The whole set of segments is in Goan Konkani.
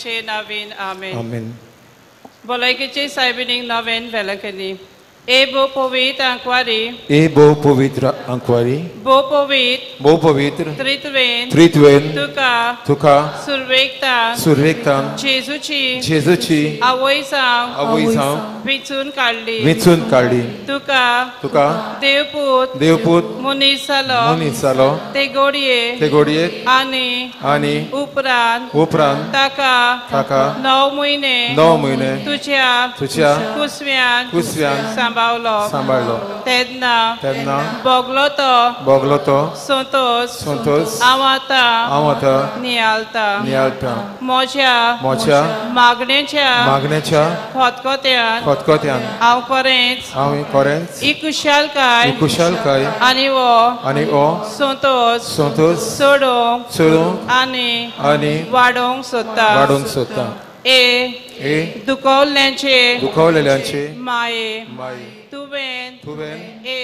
आवयचे नवीन आमेन. आमेन. भलायकेचे सायबिणीक नवेन वेलंकनी ए बो पवित्र आंकवारी ए भोव पवित्र आंकवारी बो पवित्र भोव पवित्र त्रित्वेन त्रित्वेन तुका तुका सुरवेकतान सुरवेकतान जेजूची जेजूची आवय जावं आवय जावं विचून काडली विचून काडली. तुका तुका देवपूत देवपूत मनीस जालो मनीस जालो ते गोडये ते गोडयेक आनी आनी उपरांत उपरांत ताका ताका 9 म्हयने 9 म्हयने तुज्या तुज्या कुसव्यान कुसव्यान सांबाळलो. सांबाळलो. तेन्ना तेन्ना भोगलो तो भोगलो तो संतोष संतोष हांव आतां हांव आतां नियाळता. नियाळटा. म्हज्या म्हज्या मागणेच्या मागणेच्या खतखत्यान खतखत्यान हांव खरेंच हांव खरेंच ही कुशालकाय ही कुशालकाय आनी हो आनी हो संतोष संतोष सोडोवंक सोडोवंक आनी आनी वाडोवंक सोदता. वाडोवंक सोदता. ए ए दुखवल्ल्यांचे दुखवलेल्यांचे माये माये तुवें तुवें ए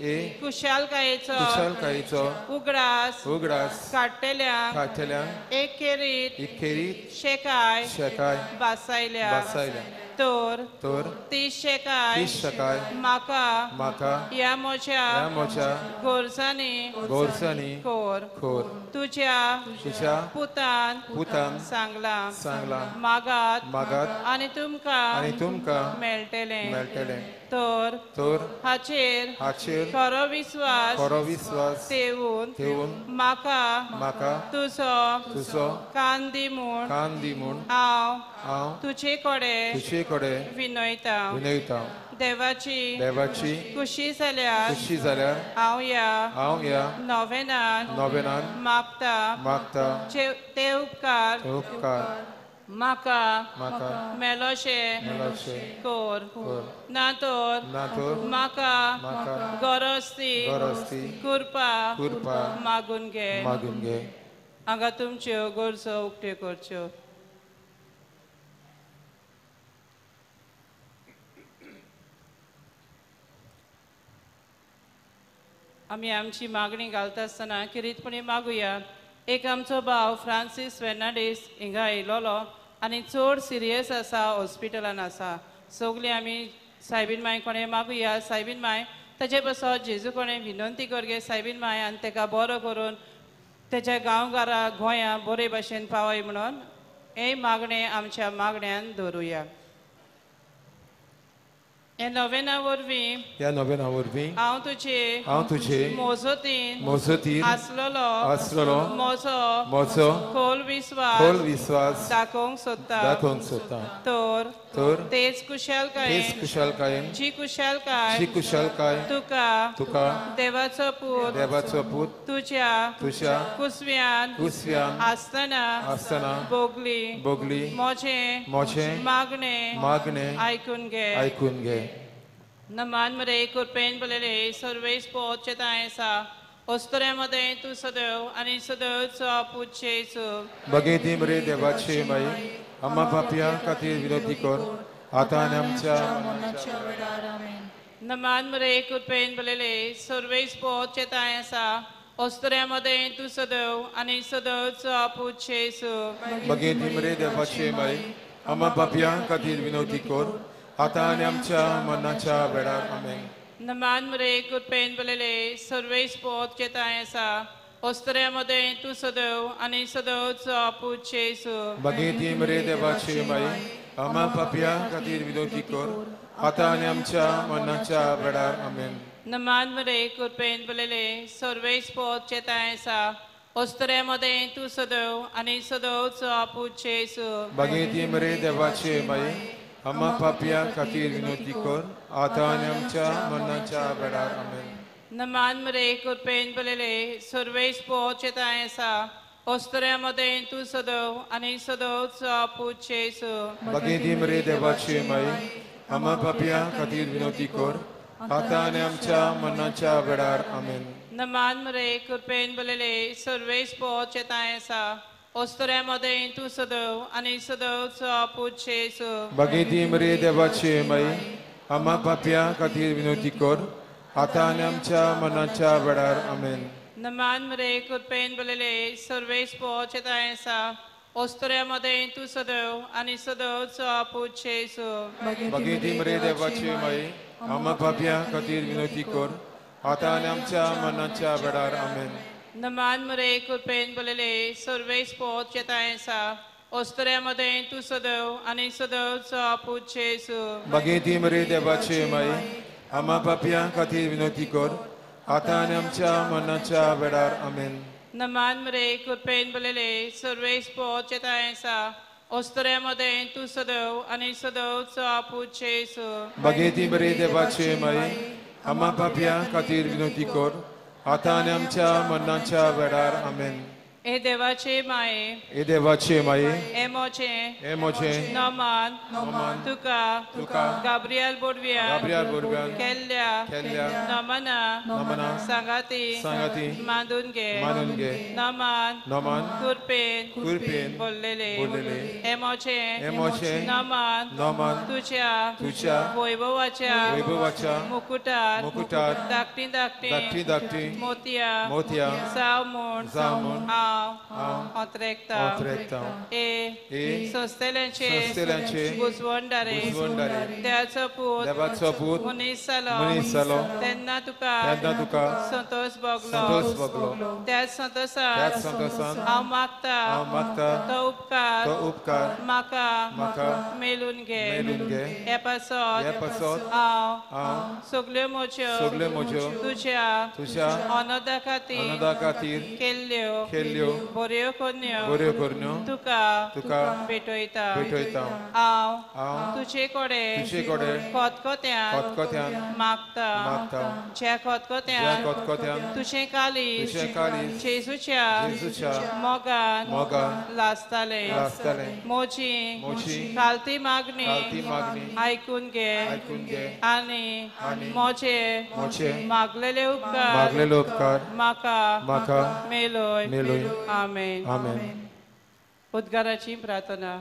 ए कुशालकायेचो कुशालकायेचो उगडास उगडास काडटल्यांक काडटल्यांक एक खेरीत एक खेरीत शेकाय शेकाय बासायल्या. बासायल्या. तर तर ती शेकाय ती शेकाय म्हाका म्हाका ह्या म्हज्या ह्या म्हज्या गोरजांनी गोरजांनी खोर खोर. तुज्या तुज्या पुतान पुतान सांगलां सांगलां मागात मागात आनी तुमकां आनी तुमकां मेळटलें. मेळटलें. तर तर हाचेर हाचेर खरो विस्वास खरो विस्वास ठेवून ठेवून म्हाका म्हाका तुजो तुजो कान दी म्हूण कान दी म्हूण हांव हांव तुजे कडेन तुजे कडेन विनयता. विनयता. देवाची देवाची खुशी जाल्यार खुशी जाल्यार हांव ह्या हांव ह्या नोवेनान नोवेनान मागता मागता ते उपकार ते उपकार म्हाका म्हाका मेलोशें मेलोशें कर. कर. ना तर ना तर म्हाका म्हाका गरज ती गरज ती कृपा कृपा मागून घे. मागून घे. हांगा तुमच्यो गरजो उक्त्यो करच्यो. आमी आमची मागणी घालता आसतना किरीतपणी मागुया. एक आमचो भाव फ्रांसीस फेर्नांडीस हिंगा येयलोलो आनी चड सिरियस आसा, हॉस्पिटलान आसा. सगळीं आमी सायबीन माय कोणें मागुया. सायबीन माय ताजे पासत जेजू कोणें विनंती कर गे सायबीन माय आनी ताका बरो करून तेच्या गांवघरा गोंया बरे भाशेन पावय म्हणून हे मागणें आमच्या मागण्यान दवरुया. ह्या नोवेना वरवीं ह्या नोवेना वरवीं हांव तुजे हांव तुजे मोजतीन मोजतीन आसलेलो आसलेलो म्हजो म्हजो खोल विस्वास खोल विस्वास दाखोवंक सोदता. दाखोवंक सोदता. तर तर तेच कुशालकायेन तेच कुशालकायेन जी कुशालकाय जी कुशालकाय तुका तुका देवाचो पूत देवाचो पूत तुज्या तुज्या कुसव्यान कुसव्यान आसतना आसतना भोगली भोगली म्हजें म्हजें मागणें मागणें आयकून घे. आयकून घे. नमान मरे कृपेन भरलेले सर्वेस पोत आसा ओस्तऱ्यामध्ये तूं सदैव आनी सदैवचो पूत जेजू. बगेती मरे देवाचे माई आम्हा पापयां खातीर विनंती कर आतां आनी आमच्या मरणाच्या वेळार. आमेन. नमान मरे कृपेन भरलेले सर्वेस पोत आसा ओस्तऱ्यामध्ये तूं सदैव आनी सदैवचो पूत जेजू. बगेती मरे देवाचे माई आम्हा पापयां खातीर विनंती कर आतां आनी आमच्या मरणाच्या वेळार. आमेन. नमान मरे कृपेन भरलेले सर्वेस पोत आसा ओस्तऱ्यामध्ये तूं सदैव आनी सदैवचो पूत जेजू. बगेती मरे देवाचे माई आम्हा पापयां खातीर विनंती कर आतां आनी आमच्या मरणाच्या वेळार. आमेन. नमान मरे कृपेन भरलेले सर्वेस पोत आसा ओस्तऱ्यामध्ये तूं सदैव आनी सदैवचो पूत जेजू. बगेती मरे देवाचे माई आम्हा पापयां खातीर विनंती कर आतां आनी आमच्या मरणाच्या वेळार. आमेन. नमान मरे कृपेन भरलेले सर्वेस पोत आसा ओस्तऱ्यामध्ये तूं सदैव आनी सदैवचो पूत जेजू. बगेती मरे देवाचे माई आम्हा पापयां खातीर विनंती कर आतां आनी आमच्या मरणाच्या वेळार. आमेन. नमान मरे कृपेन भरलेले सर्वेस पोत आसा ओस्तऱ्यामध्ये तूं सदैव आनी सदैवचो पूत जेजू. बगेती मरे देवाचे माई आम्हा पापयां खातीर विनंती कर आतां आनी आमच्या मरणाच्या वेळार. आमेन. नमान मरे कृपेन भरलेले सर्वेस पोत आसा ओस्तोऱ्या मदें तूं सदैव आनी सदैवचो पूत जेजू. भगिनी मरे देवाची माई, आम्हा पापयां खातीर विनवती कर, आतां आनी आमच्या मरणाच्या वेळार. आमेन. नमान मरे कृपेन बोलले सर्वेस पोत चेताय आसा. ओस्तोऱ्या मदें तूं सदैव आनी सदैवचो पूत जेजू. भगिनी मरे देवाची माई, आम्हा पापयां खातीर विनवती कर, आतां आनी आमच्या मरणाच्या वेळार. आमेन. नमान मरे कृपेन बोलले सर्वेस पोत चेताय आसा. ओस्तोऱ्या मदें तूं सदैव आनी सदैवचो पूत जेजू. भगिनी मरे देवाची माई, आम्हा पापयां खातीर विनवती कर, आतां आनी आमच्या मरणाच्या वेळार. आमेन. हे देवाचे माये, हे देवाचे माये, हे मोचे, हे मोचे, नमान, नमान, तुका, तुका, गाब्रियल बोडव्यान, गाब्रियल बोडव्यान, केल्ल्या, केल्ल्या, नमना, नमना, सांगाती, सांगाती, मानून घे, मानून घे, नमान, नमान, कृपेन, कृपेन, बोललेले, बोललेले, हे मोचे, हे मोचे, नमान, नमान, तुझ्या, तुझ्या, वैभवाच्या, वैभवाच्या, मुकुटार, मुकुटार, धाकटी धाकटी, धाकटी धाकटी, मोतया, मोतया, जाव म्हूण, जाव म्हूण, हांव ओतरेकता. ओतरेकता. ए संस्थेल्यांचे, संस्थेल्यांचे, बुजवणदारे, बुजवणदारे, देवाचो पूत, देवाचो पूत, मनीस जालो, मनीस जालो, तेन्ना तुका, तेन्ना तुका, संतोष भोगलो, संतोष भोगलो, त्याच संतोषान, त्याच संतोषान, हांव मागता, हांव मागता, तो उपकार, तो उपकार, म्हाका, म्हाका, मेलून घे, मेलून घे, हे पासत, हे पासत, हांव, हांव, सगल्यो म्हज्यो, सगल्यो म्हज्यो, तुज्या, तुज्या, अनदा खातीर, अनदा खातीर, केल्ल्यो, केल्ल्यो, बऱ्यो करण्यो, बऱ्यो करण्यो, तुका, तुका, भेटयता, भेटयता, हांव, हांव, तुजे कडेन, तुजे कडेन, खतखत्यान, खतखत्यान, मागता, मागता, ज्या ज्या खतखत्यान, खतखत्यान, तुजें काळीज, तुजें काळीज, जेजूच्या, जेजूच्या, मोगान, मोगान, लासतालें, लासतालें, म्हजी, म्हजी, खालती मागणी, खालती मागणी, आयकून घे, आयकून घे, आनी, आनी, म्हजे, म्हजे, मागलेले उपकार, मागलेले उपकार, म्हाका, म्हाका, मेलोय, मेलोय. आमेन. आमेन. उद्गाराची प्रार्थना.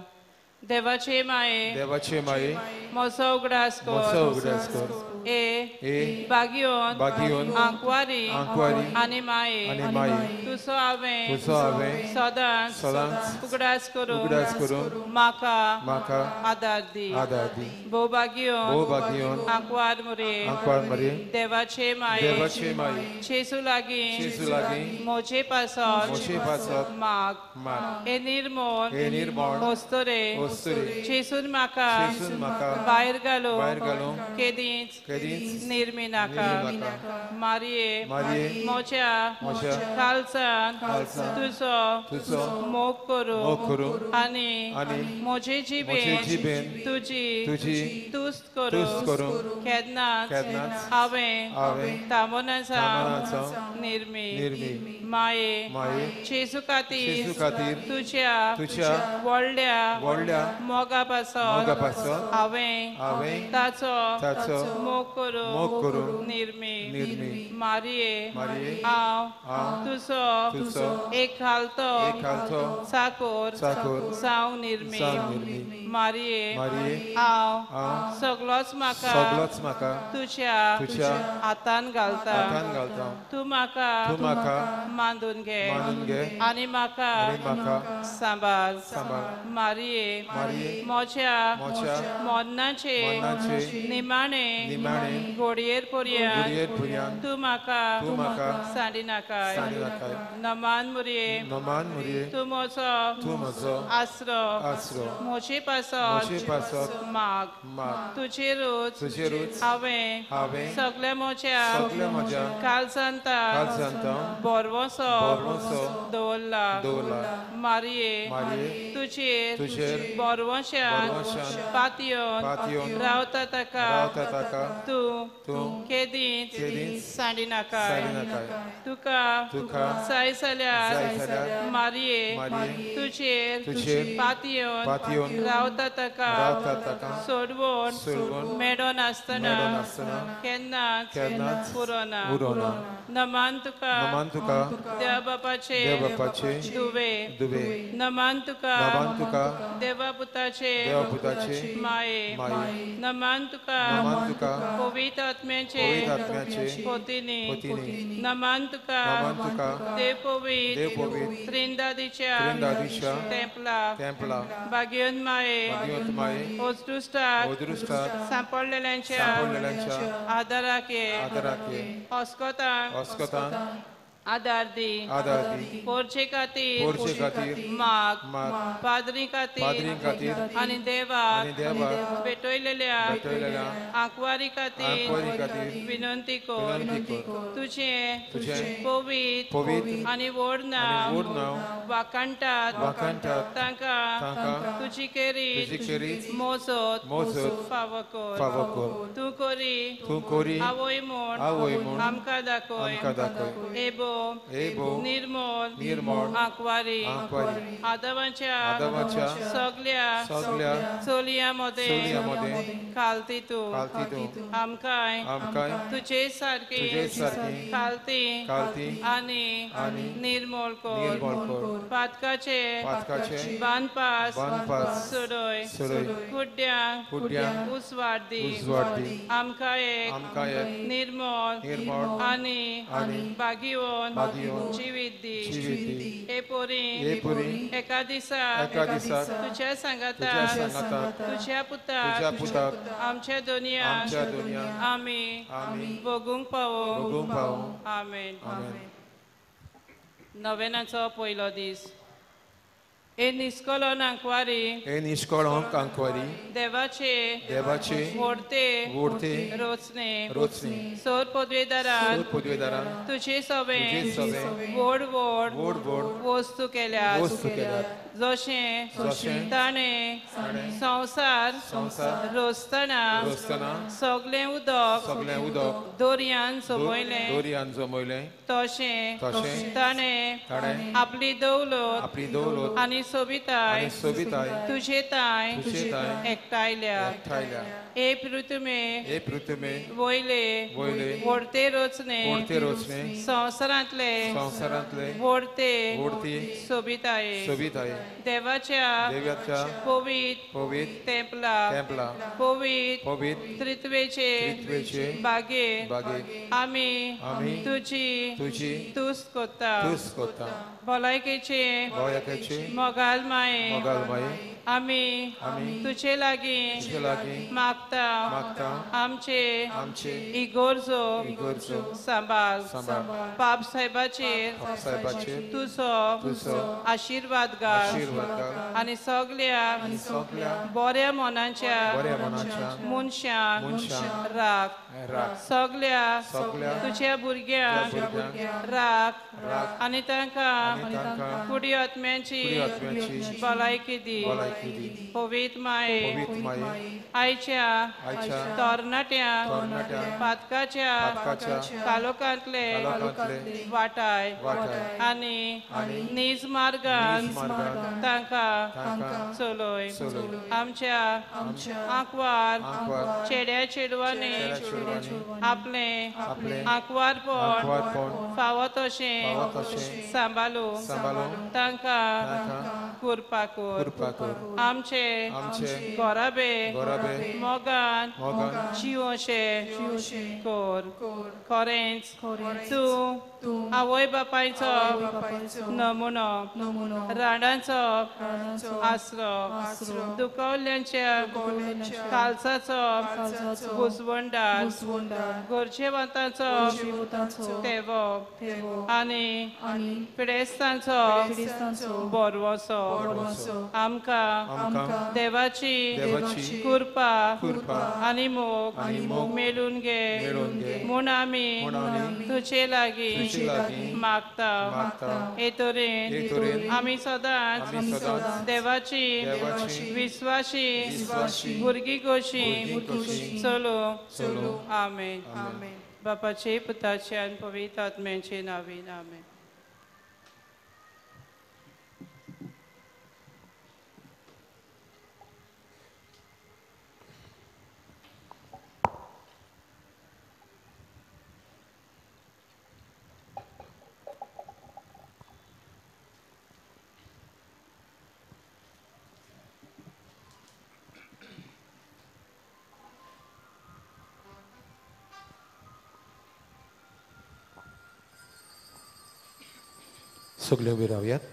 देवाचे माये, देवाचे माये, म्हजो उगडास कर, म्हजो उगडास कर, ए, ए, बागियोन, बागियोन, आंकवारी, आंकवारी, आनी माये, आनी माये, तुजो हांवें, तुजो हांवें, सदांच, सदांच, उगडास करून, उगडास करून, म्हाका, म्हाका, आदार दी, आदार दी. भोव बागियोन, भोव बागियोन, आंकवार मुरे, आंकवार मरे, देवाचे माये, देवाचे माये, जेजू लागीं, जेजू लागीं, म्हजे पासत, म्हजे पासत, माग, माग, हे निर्मोण, हे निर्मोण, ओस्तोरे, ओस्तोरे, जेजून म्हाका, जेजून म्हाका, भायर घालूं, भायर घालूं, केदींच, केदींच, निर्मी नाका, निर्मी नाका. मारये, मारये, म्हज्या, म्हज्या, काळजान, काळजान, तुजो, तुजो, मोग करूं, मोग करूं, आनी, आनी, म्हजे म्हजे जिबेन, जिबेन, तुजी, तुजी, तुस्त करूं, तुस्त करूं, केन्नाच, केन्नाच, हांवें, हांवें, थांबोना थांबना जावं, जावं, निर्मी, निर्मी, माये, माये, जेजू खातीर, जेजू खातीर, तुज्या, तुज्या, व्हडल्या, व्हडल्या, मोगा पासत, मोगा पासत, हांवें, हांवें, ताचो, ताचो, मोग करूं, मोग करूं, निर्मी, निर्मी, मारये, मारये, हांव, हांव, तुजो, तुजो, एक खालतो, एक खालतो, चाकोर, चाकोर, जावं निर्मी, जावं निर्मी, मारये, मारये, हांव, हांव, सगलोच म्हाका, सगलोच म्हाका, तुज्या, तुज्या, हातान घालता, हातान घालता, तूं म्हाका, तूं म्हाका, मानून घे, मानून घे, आनी म्हाका, आनी म्हाका, सांबाळ, सांबाळ, मारये, मारये, म्हज्या, म्हज्या, मरणाचे, मरणाचे, निमाणे, निमाणे, घोडयेर पर्यंत, घोडयेर पर्यंत, तूं म्हाका, तूं म्हाका, सांडी नाकाय, सांडी नाकाय. नमान मुरये, नमान मुरये, तूं म्हजो, तूं म्हजो, आसरो, आसरो, म्हजे पासत, म्हजे पासत, माग, माग, तुजेरूच, तुजेरूच, हांवें, हांवें, सगल्या म्हज्या, सगल्या म्हज्या, काळजांता, काळजांता, भरवंसो, भरवंसो, दवरला, दवरला, मारये, मारये, तुजेर, तुजेर, भरवंशान, भरवंशान, पातयेवन, पातयेवन, रावता ताका, रावता ताका, तूं, तूं, केदींच, केदींच, सांडी नाकाय, सांडी नाकाय. तुका, तुका, जाय जाल्यार, जाय जाल्यार, मारये, मारये, तुजेर, तुजेर, पातयेवन, पातयेवन, रावता ताका, रावता ताका, सोडवण, सोडवण, मेळोन आसतना, मेळोन आसतना, केन्नाच, केन्नाच, उरोना, उरोना. नमान तुका, नमान तुका, देव बापाचे, देव बापाचे, दुवे, दुवे, नमान तुका, नमान तुका देवा पुताचे देवा पुताचे माये माये नमान तुका नमान तुका पवित्र आत्म्याचे पवित्र आत्म्याचे पोतीनी पोतीनी नमान तुका नमान तुका देव पवित्र देव पवित्र त्रिंदादीच्या त्रिंदादीच्या तेंपला तेंपला भाग्यवंत माये भाग्यवंत माये ओदृश्टाक अदृश्टाक सांपडलेल्यांच्या सांपडलेल्यांच्या आदाराक ये आदाराक ये अस्कोतांक अस्कोतांक आदार दी आदार दी पोरचे खातीर पोरचे खातीर माग माग पाद्री खातीर पाद्रीं खातीर आनी देवाक आनी देवाक भेटयलेल्या भेटयलेल्या आंकवारी खातीर आंकवारी खातीर विनंती कर विनंती कर तुजें तुजें पवित्र पवित्र आनी व्हड आनी नांव व्हड नांव वाखाणटात वाखाणटात तांकां तांकां तुजी खेरीत तुजी खेरीत मोजत मोजत फावो कर फावो कर तूं कोरी तूं कोरी आवय म्हूण आवय म्हूण आमकां दाखय आमकां दाखय एबो एबो निर्मोल निर्मोल आंकवारी आंकवारी आदवाच्या आदवाच्या सगल्या सगल्या चलयां मदें चलयां मदें खालती तूं खालती तूं आमकांय आमकांय तुजे सारकी तुजे सारकी खालती खालती आनी आनी निर्मोल कर निर्मोल कर पातकाचे पातकाचे बांदपास बांदपास सोडय सोडय कुड्ड्यांक कुड्ड्यांक उजवाड दी उजवाड दी आमकां एक आमकां एक निर्मोल निर्मोल आनी आनी भागिवन भागिवन जिवीत दी जिवीत दी हे पोरी हे पोरी एका दिसा एका दिसा तुज्या सांगाता तुज्या सांगाता तुज्या पुताक तुज्या पुताक आमच्या दुनिया आमच्या दुनिया आमी आमी भोगूंक पावो भोगूंक पावो. आमेन. आमेन. नवेनाचो पयलो दीस. हे निस्कलन आंकवारी हे निष्कळंक आंकवारी देवाचे देवाचे व्हडते व्हडते रोचणे रोचणे सोर पदवेदारान सोर पदवेदारान तुजे सवे तुजे सवे व्हड व्हड व्हड व्हड वस्तू केल्यात वस्तू केल्यात जशें जशें ताणें ताणें संवसार संवसार रोसतना रोसतना सगलें उदक सगलें उदक दोरयान जमयलें दोरयान जमयलें तशें तशें ताणें ताणें आपली दौलत आपली दौलत आनी सोबिताय आनी सोबिताय तुजे तांय तुजे तांय एकठायल्या. एकठायल्या. हे पृथ्वे हे पृथ्वे वयले वयले व्हडते रोचणे व्हडते रोचणे संवसारांतले संवसारांतले व्हडते व्हडती सोबिताये सोबिताये देवाच्या देवाच्या पवित्र पवित्र तेंपला तेंपला पवित्र पवित्र त्रित्वेचे त्रित्वेचे बागे बागे आमी आमी तुजी तुजी तुस्त करता तुस्त करता. भलायकेचे भलायकेचे मोगाल माये मोगाल माये आमी आमी तुजे लागीं तुजे लागीं मागता मागता आमचे आमचे इगोर्जो इगोर्जो सांबाळ सांबाळ पाप साहेबाचेर पाप साहेबाचेर तुजो तुजो आशिर्वाद घाल आशिर्वाद घाल आनी सगल्या आनी सगल्या बऱ्या मनाच्या बऱ्या मनाच्या मनशांक मनशांक राख राख सगल्या सगल्या तुज्या भुरग्यांक भुरग्यांक राख राख आनी तांकां आनी तांकां कुडी आत्म्यांची कुडी आत्म्याची भलायकी दी. भलायकी दी. पवित्र माये पवित्र माये आयच्या आयच्या तरणाट्या तरणाट्या पातकाच्या पातकाच्या कालोखांतले कालोखांतले वाटाय वाटाय आनी आनी नीज मार्गान नीज मार्गान तांकां तांकां चलय. चलय. आमच्या आमच्या आंकवार आंकवार चेड्या चेडवांनी चेड्या चेडवांनी आपलें आपलें आंकवारपण आंकवारपण फावो तशें फावो तशें सांबाळू सांबाळून तांकां तांकां कृपा कर. कृपा कर. आमचे आमचे घराबे घराबे मोगान मोगान जिवशे जिवशे कर. कर. खरेंच खरेंच तूं तूं आवय बापायचो बापायचो नमुनो नमुनो रांडांचो राणांचो आसरो आसरो दुखवल्ल्यांच्या दुखवल्ल्यांच्या कालसाचो काळजाचो घुसवंडार घुसवंडार गरजेवंतांचो गरजेवंतांचो तेवो तेवो आनी आनी पिडेस्तांचो पिडेस्तांचो भरवंसो भरवंसो आमकां आमकां देवाची देवाची कृपा कृपा आनी मोग आनी मोग मेळून घे मेळून घे म्हूण आमी म्हूण आमी तुजे लागीं तुजे लागीं मागता. मागता. हे तरेन हे तरेन आमी सदांच आमी सदांच देवाची देवाची विस्वाशी विस्वाशी भुरगीं कशीं भुरगीं कशीं चलू. चलू. आमेन. आमेन. बापाचे पुताचे आनी पवित्र आत्म्याचे नांवान आमेन. सगळे उबे रावयात.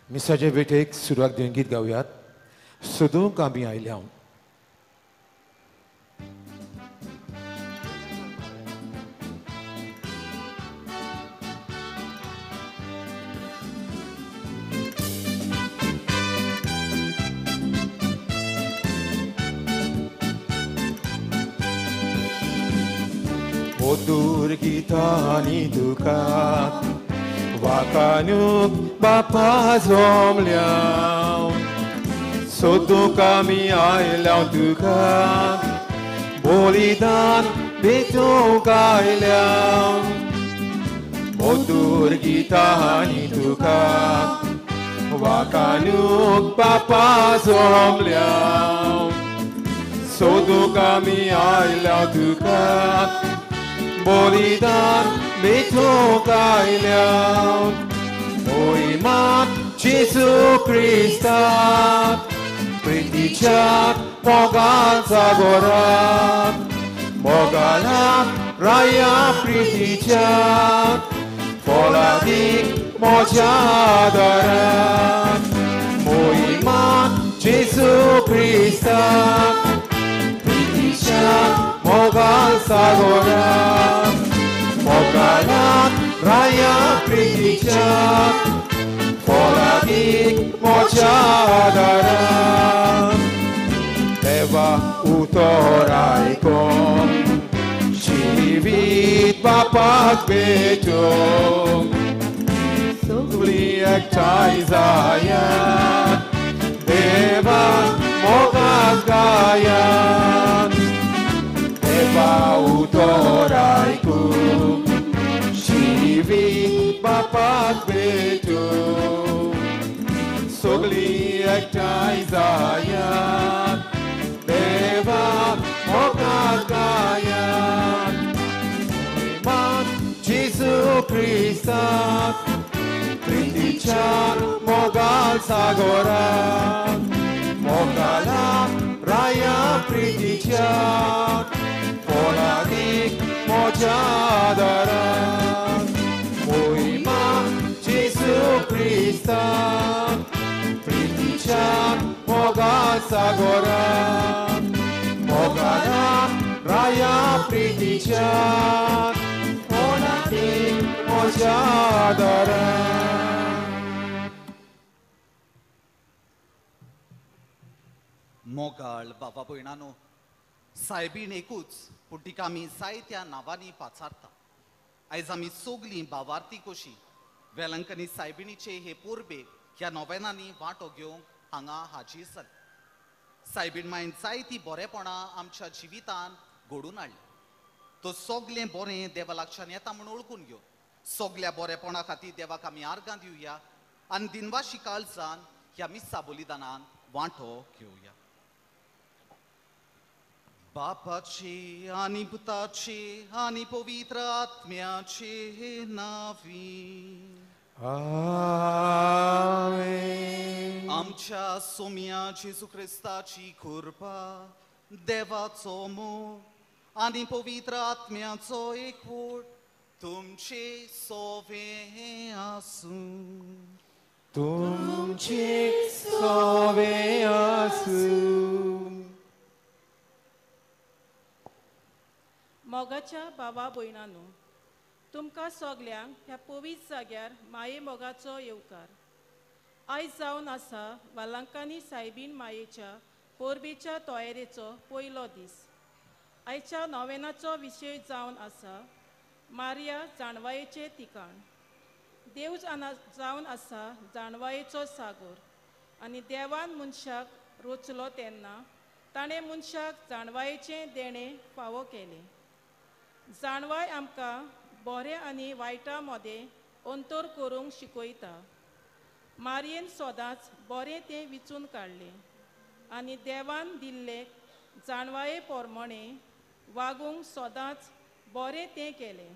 मिसाचे भेटेक सुरवात दिवन गीत गावयात. सोदूंक आमी आयल्या. मधुर गितांनी तुका वाकानूक बापा जमल्या, सोदूंक आमी आयल्या तुका, बलिदान भेटूंक आयल्या. मधुर गितांनी तुका वाकानूक बापा जमल्या, सोदूंक आमी आयल्या तुका, बलिदान भेटूंक आयल्या. मोहिमा जेजू क्रिस्ताक प्रितीच्या मोगान सागोरात, मोगालाक राया प्रितीच्या फळादीक म्हज्या आदारात. मोहिमा जेजू क्रिस्ताक प्रितीच्या मोगान सागोरात, मोगालाक राया प्रितीच्या फळादीक म्हज्या आदारात. देवा उतर आयकून जिवीत बापाक भेटूंक, सगळीं एकठांय जायात, देवा मोगाक गायात. देवा उतर आयकूंक जिवीत बापाक भेटूंक, सगळीं एकठांय जायात, देवा मोगाक गायात. मोहिमा जेजू क्रिस्ताक प्रितीच्या मोगाल सागोरात, मोगालाक राया प्रितीच्या फळादीक म्हज्या आदारात. मोहिमा जेजू क्रिस्ताक प्रितीच्या मोगाल सागोरात, मोगालाक राया प्रितीच्या फळादीक म्हज्या आदारात. मोगाळ बाबा भयणानो, सायबीण एकूच पूण तिका आमी जायत्या नांवांनी पाचारता. आयज आमी सगलीं भावार्थी कशी वेलंकनी सायबिणीचे हे पोरबेक ह्या नोवेनांनी वांटो घेवंक हांगा हाजीर जाली. सायबीण मायन जायतीं बरेपणां आमच्या जिवितान घडून हाडली. तो सगलें बरें देवा लागच्यान येता म्हूण वळखून घेवन सगल्या बरेपणा खातीर देवाक आमी आर्गां दिवया आनी दिनवाशी काळजान ह्या मिसा बलिदानान वांटो घेवया. बापाचे आनी पुताचे आनी पवित्र आत्म्याचे नांवी आमेन. आमच्या सोम्या जेजू क्रिस्ताची कृपा, देवाचो मोग आनी पवित्र आत्म्याचो एकवट तुमचे सोवे आसूं. तुमचे सोवे आसूं. मोगाच्या भावा भयणांनो, तुमकां सगल्यांक ह्या पवित्र जाग्यार माये मोगाचो येवकार. आयज जावन आसा वालांकानी सायबीण मायेच्या परबेच्या तयारेचो पयलो दीस. आयच्या नोवेनाचो विशय जावन आसा मारिया जाणवायेचें ठिकाण. देव जावन आसा जाणवायेचो सागोर आनी देवान मनशाक रोचलो तेन्ना ताणें मनशाक जाणवायेचें देणें फावो केलें. जाणवाय आमकां बरें आनी वायटा मदें अंतर करूंक शिकयता. मारयेन सदांच बरें तें विचून काडलें आनी देवान दिल्ले जाणवाये प्रमाणे वागूंक सदांच बरें तें केलें.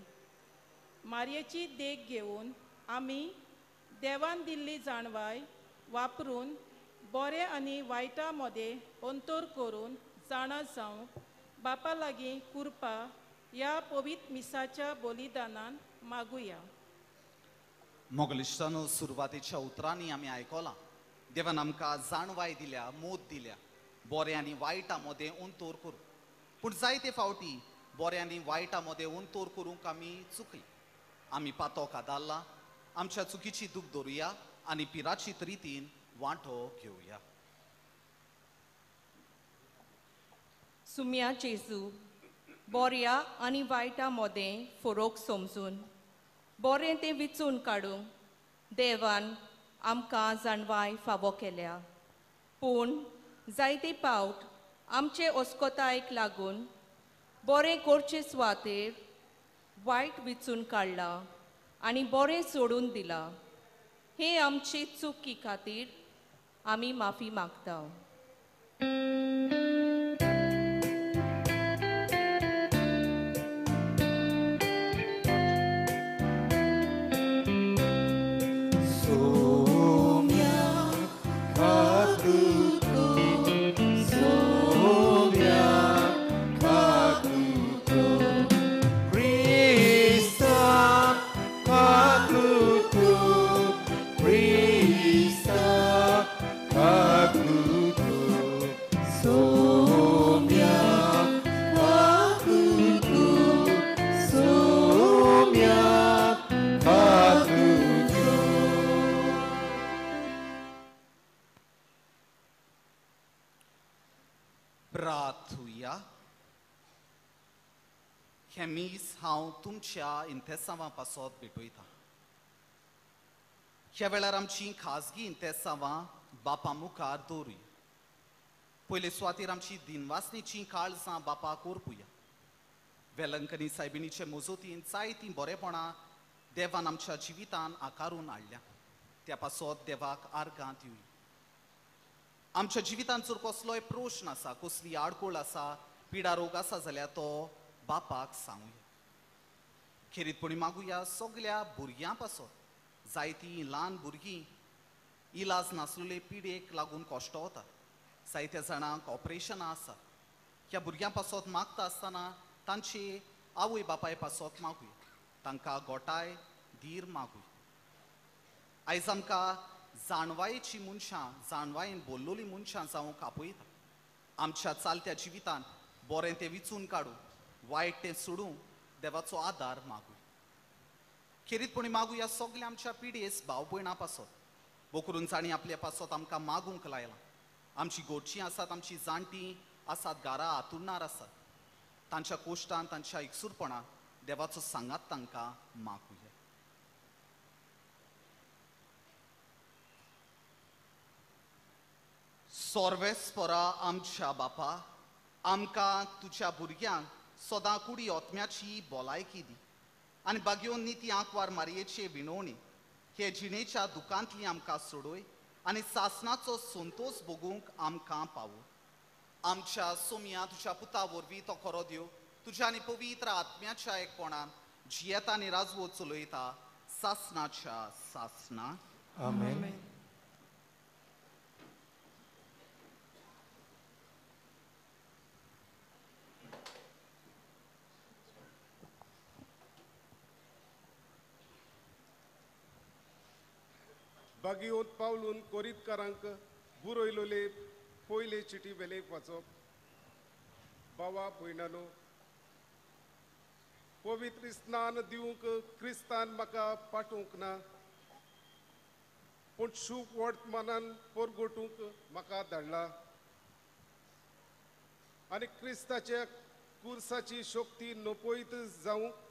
मारयेची देख घेवन आमी देवान दिल्ली जाणवाय वापरून बरें आनी वायटा मदें अंतर करून जाणा जावंक बापा लागीं कृपा ह्या पवित्र मिसाच्या बलिदानान मागुया. मोगलिश्टानो सुरवातेच्या उतरांनी आमी आयकलां देवान आमकां जाणवाय दिल्या, मोद दिल्या बरें आनी वायटा मदें अंतर करूंक. पूण जायते फावटी बरें आनी वायटा मदें अंतर करूंक आमी चुकली. आमी पातोक आदारला, आमच्या चुकीची दूख दवरुया आनी पिराचीत रितीन वांटो घेवया. सुम्या जेजू, बोऱ्या आनी वायटा मदें फरोक समजून बरें तें विचून काडूंक देवान आमकां जाणवाय फावो केल्या. पूण जायते पावट आमचे अस्कोतायेक लागून बरें करचे सुवातेर वायट विचून काडलां आनी बरें सोडून दिलां. हे आमचे चुकी खातीर आमी माफी मागता. हें मीस हांव तुमच्या इंतेसांवां पासत भेटयतां. ह्या वेळार आमची खाजगी इंतेसांवां बापा मुखार दवरुया. पयले सुवातेर आमची दिनवासणेचीं काळजां बापाक ओरपुया. वेलंकनी सायबिणीचे मजतीन जायतीं बरेपणां देवान आमच्या जिवितान आकारून हाडल्या, त्या पासत देवाक आर्गां दिवया. आमच्या जिवितान जर कसलोय प्रश्न आसा, कसली आडखळ आसा, पिडा रोग आसा जाल्यार तो बापाक सांगुया. खेरीतपणी मागुया सगल्या भुरग्यां पासत. जायतीं ल्हान भुरगीं इलाज नासलेले पिडेक लागून कश्ट वतात, जायत्या जाणांक ऑपरेशनां आसात. ह्या भुरग्यां पासत मागता आसतना तांचे आवय बापाय पासत मागुया, तांकां गोटाय धीर मागुया. आयज आमकां जाणवायेची मनशां, जाणवायेन बोल्लोलीं मनशां जावंक आपयता. आमच्या चालत्या जिवितान बरें तें विचून काडूं, वायट तें सोडूं देवाचो आदार मागुया. खेरीतपणी मागुया सगल्या आमच्या पिडेस भाव भयणां पासत, बोकरून जाणी आपल्या पासत आमकां मागूंक लायलां. आमची गोडचीं आसात, आमची जाणटीं आसात, घरा आतुरणार आसात, तांच्या कोश्टान तांच्या एकसूरपणान देवाचो सांगात तांकां मागुया. सोर्वेस्परा आमच्या बापा, आमकां तुज्या भुरग्यांक सदां कुडी आत्म्याची भलायकी दी आनी बागयोन निती आंकवार मारयेचे विणवणी हे जिणेच्या दुकांतली आमकां सोडय आनी सासणाचो संतोश भोगूंक आमकां पावो. आमच्या सोमया तुज्या पुता वरवीं तो खरो देव तुज्या आनी पवित्र आत्म्याच्या एकपणान जियेता आनी राजवत चलयता सासणाच्या सासणा. आमेन. बागियोत पावलून कोरीतकारांक बुरयलोले पयले चिटी वेलेक वाचप. बावा भयणानो, पवित्र स्नान दिवंक क्रिस्तान म्हाका पाठोवंक ना, पूण शूप वर्तमानान परगोटूंक म्हाका धाडला आनी क्रिस्ताच्या कुर्साची शक्ती नपयत जावंक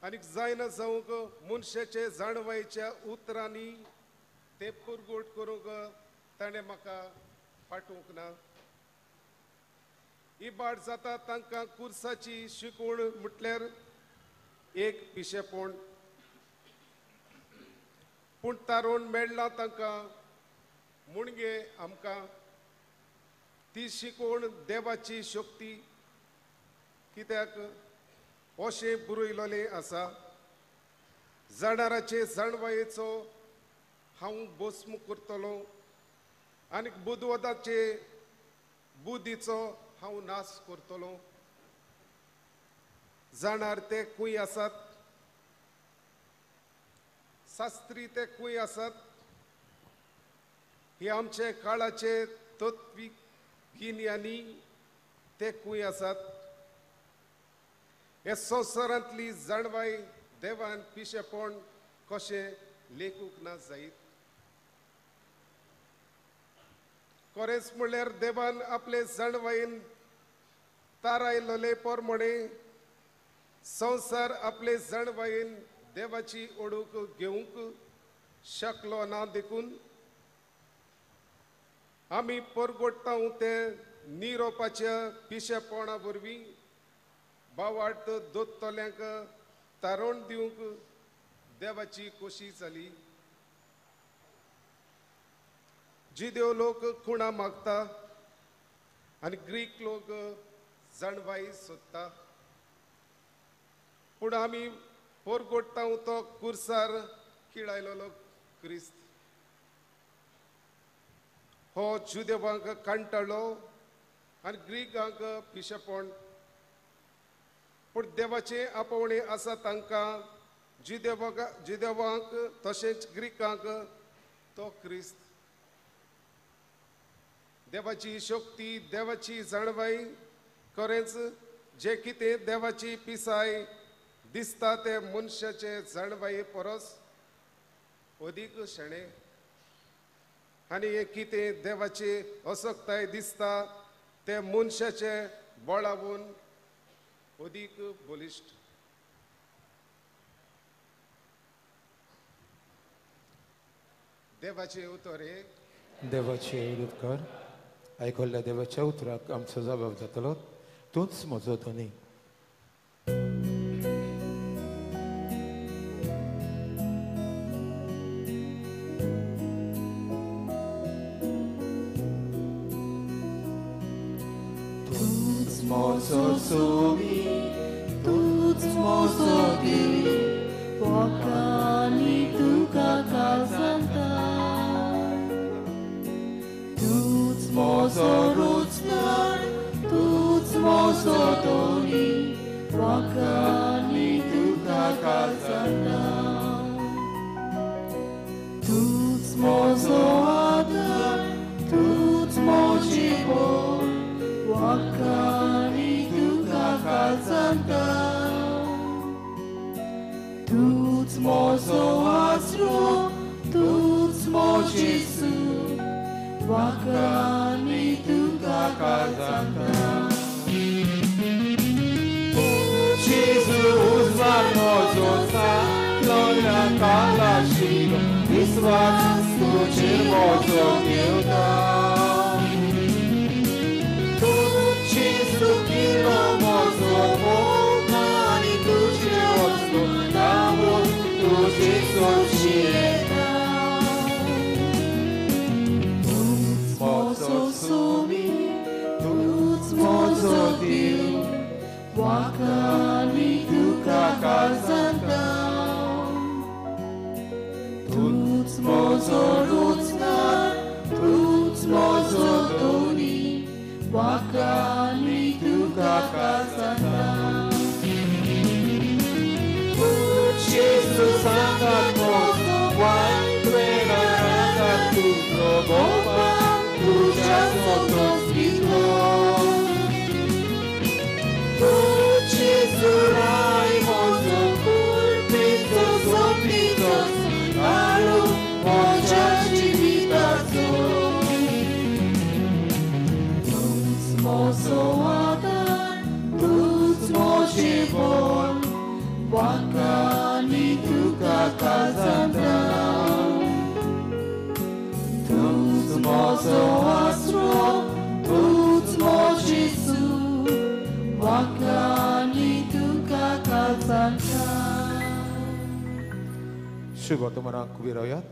आनी जायना जावंक मनशाचे जाणवायेच्या उतरांनी ते परगोट करूंक ताणें म्हाका पाठोवंक ना. इबाड जाता तांकां कुर्साची शिकवण म्हटल्यार एक पिशेपण, पूण तारोण मेळ्ळां तांकां मुणगे आमकां ती शिकवण देवाची शक्ती, कित्याक अशें बरयलोलें आसा, जाणाराचे जाणवायेचो हांव भस्म करतलो आनी बुदवदाचे बुद्धीचो हांव नाश करतलो. जाणार ते खंय आसात? शास्त्री ते खंय आसात? हे आमचे काळाचे तत्वीक गिन्यानी ते खंय आसात? हे संवसारांतली जाणवाय देवान पिशेपण कशें लेखूंक ना जायत? खरेंच म्हणल्यार देवान आपले जाणवायेन तारायल्ले प्रमाणे संवसार आपले जाणवायेन देवाची ओडूक घेवंक शकलो ना, देखून आमी परगोडटा ते निरोपाच्या पिशेपणा वरवीं बावाट दोत्तल्यांक तारण दिवंक देवाची कोशी जाली. जिदेव लोक खुणा मागता आनी ग्रीक लोक जाणवाय सोदता, पूण आमी पोरगोडटा तो कुर्सार किळायलो क्रिस्त हो जुदेवांक कांटाळो आनी ग्रीकांक पिशेपण. पूण देवाचें आपोवणें आसा तांकां जुदेवांक तशेंच ग्रीकांक तो क्रिस्त. देवाची शक्ती, देवाची जाणवाय, खरेंच जे कितें देवाची पिसाय दिसता ते मनशाचे जाणवाये परस अदीक शेणें, आनी हें कितें देवाची असक्ताय दिसता ते मनशाचे बळावून अदीक बलिश्ट. देवाचे उतर हे देवाचे उदकार आयकल्ल्या देवाच्या उतराक आमचो जबाब जातलो. तूंच म्हजो धनी. तूंच म्हजो सोबी, तूंच म्हजो देव, लोकांनी तुका काजांता. तूंच म्हजो रोजगार, तूंच म्हजो धनी, लोकांनी तुका काजांता. तूंच म्हजो आदार, तूंच म्हजी बोल, लोकांनी तुका काजांता. तूंच म्हजो आसरो, तूंच म्हजी सूख, लोकांनी तुका काजांता. जेजू उजवाड म्हजो सालोल्या कालाशिलो, विस्वास तुजेर म्हजो घेवता. जेजू किलो म्हजो मोग आनी तुजे वचलो नांव तुजें सोंशियेता. तूंच म्हजो सोबी, तूंच म्हजो देव, लोकांनी तुका काजांता. तूंच म्हजो रोजगार, तूंच म्हजो धनी, लोकांनी तुका काजांता. जेजू सांगात म्हजो वायट वेळार रागात तुजो भोवमान तुज्या सोदोस दितलो. जेजू राय म्हजो कुर्पेचो सोबीचो सांगारो म्हज्या जिविताचो. तूंच म्हजो आदार, तूंच म्हजें बळ, लोकांनी तुका काजांता. तूंच म्हजो आसरो, तूंच म्हजी सूख, लोकांनी तुका काजांता. शुभ तुम्हारा उबी रावयात.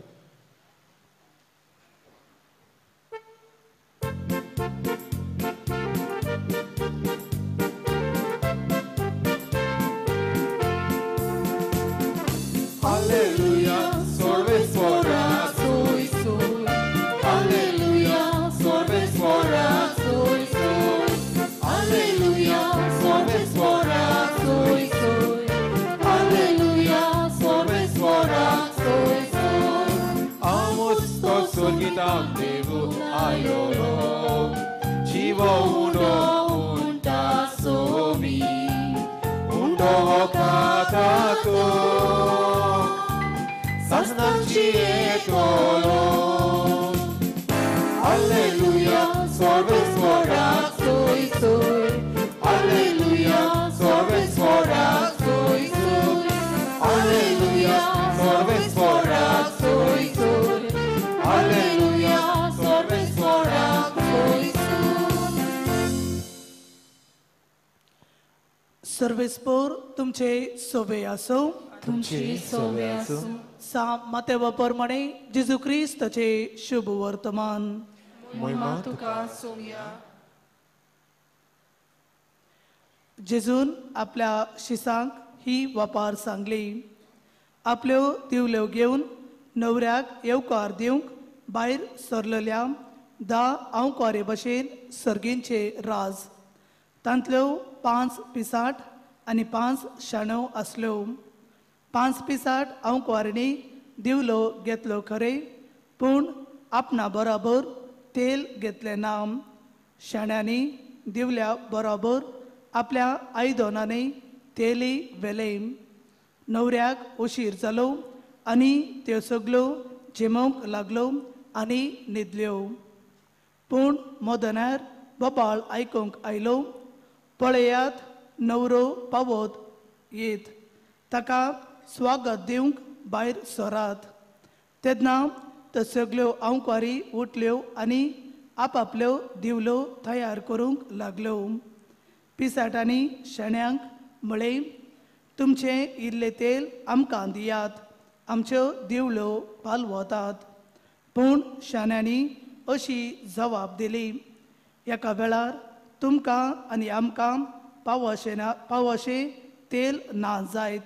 Alleluia, sorvesfora, soi soi. Alleluia, sorvesfora, soi soi. Alleluia, sorvesfora, soi soi. Alleluia, sorvesfora, soi soi. उंडो उंटा सोमी उंडो कातातो सासणाची येतलो. Alleluia, सर्वेस्पराक सोय सोय. Alleluia, सर्वेस्पराक सोय सोय. Alleluia, सर्वेस्पराक सोय सोय. Alleluia, सर्वेस्पराक सोय सोय. सर्वेस्पोर तुमचे सोबे आसो. तुमची सोबे आसूं. सा मातेवा प्रमाणे जेजू क्रिस्ताचे शुभ वर्तमान. महिमा तुका सोम्या. जेजून आपल्या शिसांक ही वापार सांगली. आपल्यो दिवल्यो घेवन न्हवऱ्याक येवकार दिवंक भायर सरलेल्या 10 आंवकारे भशेन सर्गींचे राज. तांतल्यो 5 पिसाट आनी 5 शाण्यो आसल्यो. 5 पिसाट आंवकारांनी दिवलो घेतलो खरें, पूण आपणा बराबर तेल घेतलें ना. शाण्यांनी दिवल्या बराबर आपल्या आयदनांनी तेलय व्हेलें. न्हवऱ्याक उशीर जालो आनी त्यो सगल्यो झेमोवंक लागल्यो आनी न्हिदल्यो. पूण मदनार बोबाळ आयकूंक आयलो, पळयात न्हवरो पावत येत, ताका स्वागत दिवंक भायर सरात. तेन्ना त्यो सगल्यो आंवकारी उठल्यो आनी आपापल्यो दिवल्यो तयार करूंक लागल्यो. पिसाटांनी शेण्यांक म्हळें, तुमचें इल्लें तेल आमकां दियात, आमच्यो दिवल्यो पालवतात. पूण शाण्यांनी अशी जबाब दिली, एका वेळार तुमकां आनी आमकां पावशें ना पावशें तेल ना जायत.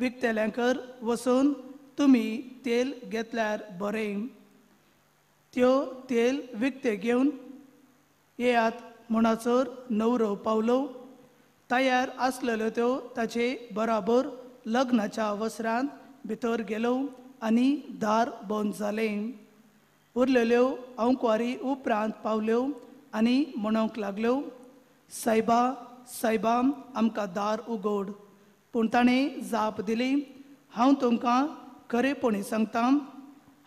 विकतेल्यांकर वचून तुमी तेल घेतल्यार बरें. त्यो तेल विकतें घेवन येयात म्हणसर न्हवरो पावलो. तयार आसलेल्यो त्यो ताचे बराबर लग्नाच्या वस्त्रांत भितर गेलो आनी दार बंद जालें. उरलेल्यो आंवकारी उपरांत पावल्यो आनी म्हणूंक लागल्यो, सायबा सायबा आमकां दार उगड. पूण ताणें जाप दिली, हांव तुमकां खरेपणी सांगता,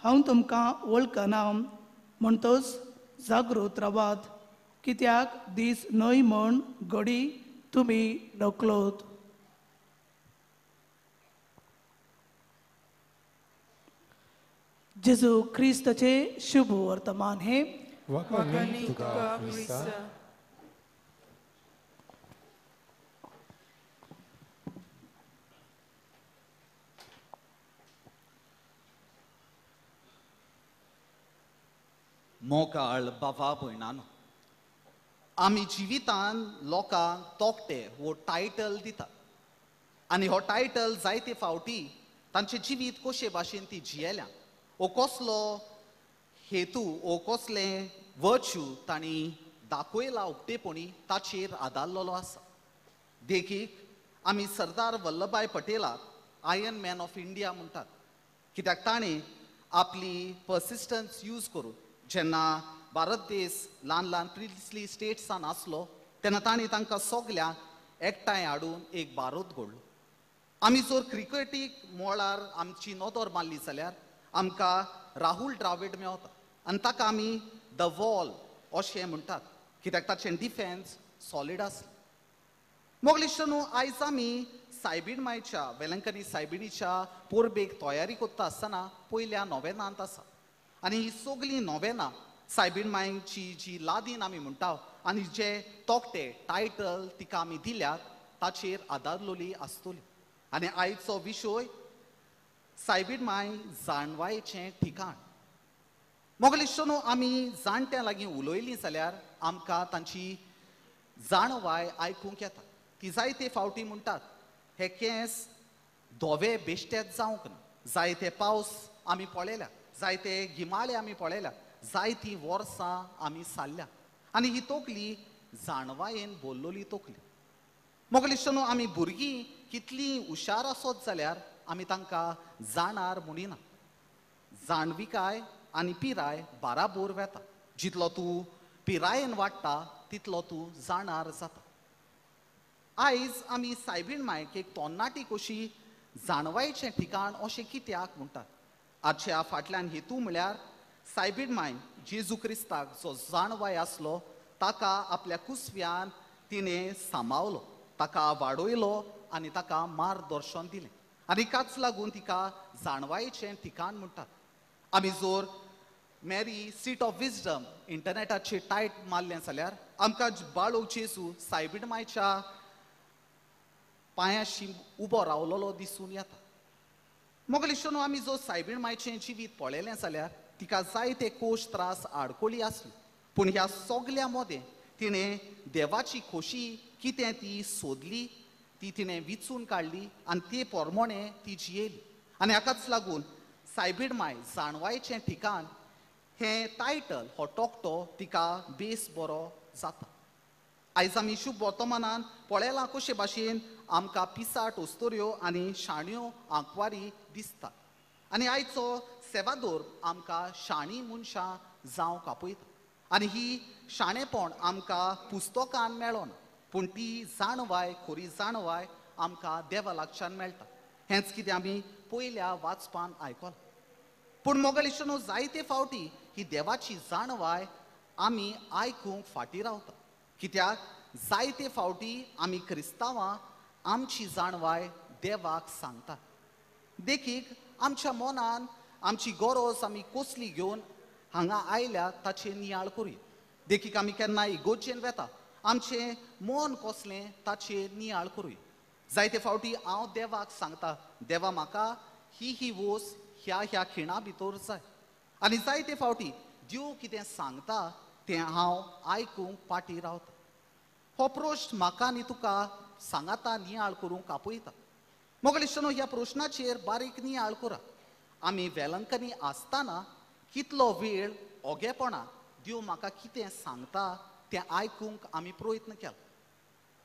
हांव तुमकां वळखना. म्हणटच जागृत रावात, कित्याक दीस न्हय म्हण घडी तुमी नकलोत. जेजू क्रिस्ताचे शुभ वर्तमान हे. वाखाणणी तुका क्रिस्ता. मोगाळ बाबा भयणानो, आमी जिवितान लोकांक तोखटे हो टायटल दितात आनी हो टायटल जायते फावटी तांचें जिवीत कशे भाशेन ती जियेल्या ओ कसलो हेतू ओ कसलें वर्च्यू तांणी दाखयला उक्तेपणी ताचेर आदारलेलो आसा. देखीक आमी सरदार वल्लभभाई पटेलाक आयर्न मॅन ऑफ इंडिया म्हणटात, कित्याक ताणें आपली पर्सिस्टन्स यूज करून जेन्ना भारत देश ल्हान ल्हान प्रिन्सली स्टेट्सान आसलो तेन्ना ताणें तांकां सगल्यांक एकठांय हाडून एक भारत घडलो. आमी जर क्रिकेटीक मळार आमची नदर मारली जाल्यार आमकां राहुल द्राविड मेवता आनी ताका आमी the wall अशें म्हणटात, कित्याक ताचें डिफेन्स सॉलीड आसलें. मोगलिश्ट न्हू, आयज आमी सायबीण मायच्या वेलंकनी सायबिणीच्या पोरबेक तयारी करता आसतना पयल्या नोवेनांत आसा आनी ही सगळीं नोवेनां सायबीण मायची जी लादीन आमी म्हणटा आनी जे तोखटे टायटल तिका आमी दिल्यात ताचेर आदारलेली आसतली. आनी आयचो विशय सायबीण माय जाणवायेचें ठिकाण. मोगलिश्ट न्हू, आमी जाणट्यां लागीं उलयलीं जाल्यार आमकां तांची जाणवाय आयकूंक येता. ती जायते फावटी म्हणटात हे केंस धवे बेश्टेच जावंक ना, जायते पावस आमी पळयल्या, जायते गिमाळे आमी पळयल्या, जायतीं वर्सां आमी सारल्या आनी ही तकली जाणवायेन बोल्लोली तकली. मोगलिश्ट न्हू, आमी भुरगीं कितलीं हुशार आसत जाल्यार आमी तांकां जाणार म्हणिना. जाणविकाय आनी पिराय बाराबोर वेता, जितलो तूं पिरायेन वाडटा तितलो तूं जाणार जाता. आयज आमी सायबीण मायक एक तोन्नाटी कशी जाणवायचें ठिकाण अशें कित्याक म्हणटात? आजच्या फाटल्यान हेतू म्हळ्यार सायबीण मायन जेजू क्रिस्ताक जो जाणवाय आसलो ताका आपल्या कुसव्यान तिणें सांबावलो, ताका वाडयलो आनी ताका मार्गदर्शन दिलें आनी काच लागून तिका जाणवायेचें ठिकाण म्हणटात. आमी जर मॅरी सीट ऑफ विजडम इंटरनेटाचेर टायट मारलें जाल्यार आमकां बाळोक जेजू सायबीण मायच्या पांयाशी उबो रावलेलो दिसून येता. मोगलिश्टनो आमी जो सायबीण मायचें जिवीत पळयलें जाल्यार तिका जायते कोश त्रास आडकोळी आसली, पूण ह्या सगल्या मदें तिणें देवाची खोशी कितें ती सोदली, ती तिणें विचून काडली आनी ते प्रमाणे ती जियेली. आनी हाकाच लागून सायबीण माय जाणवायचें ठिकाण हें टायटल हो तकटो तिका बेस बरो जाता. आयज आमी शुभ वर्तमानान पळयलां कशे भाशेन आमकां पिसाट ओस्तोऱ्यो आनी शाण्यो आंकवारी दिसतात आनी आयचो सेवादोर आमकां शाणी मनशां जावंक आपयता आनी ही शाणेपण आमकां पुस्तकान मेळना, पूण ती जाणवाय, खरी जाणवाय आमकां देवा लागच्यान मेळटा. हेंच कितें आमी पयल्या वाचपान आयकलां. पूण मोगलिश्टनो जायते फावटी ही देवाची जाणवाय आमी आयकूंक फाटीं रावता, कित्याक जायते फावटी आमी क्रिस्तांवां आमची जाणवाय देवाक सांगता. देखीक आमच्या मनान आमची गरज आमी कसली घेवन हांगा आयल्या ताचेर नियाळ करुया. देखीक आमी केन्ना इगोर्जेन वेता, आमचें मन कसलें ताचेर नियाळ करुया. जायते फावटी हांव देवाक सांगता, देवा म्हाका ही ही वोस ह्या ह्या खिणा भितर जाय, आनी जायते फावटी देव कितें सांगता तें हांव आयकूंक फाटीं रावता. हो प्रश्न म्हाका आनी तुका सांगाता नियाळ करूंक आपयता. मोगलिश्टनो ह्या प्रश्नाचेर बारीक नियाळ करात. आमी वेलंकनी आसतना कितलो वेळ ओगेपणान देव म्हाका कितें सांगता तें आयकूंक आमी प्रयत्न केला.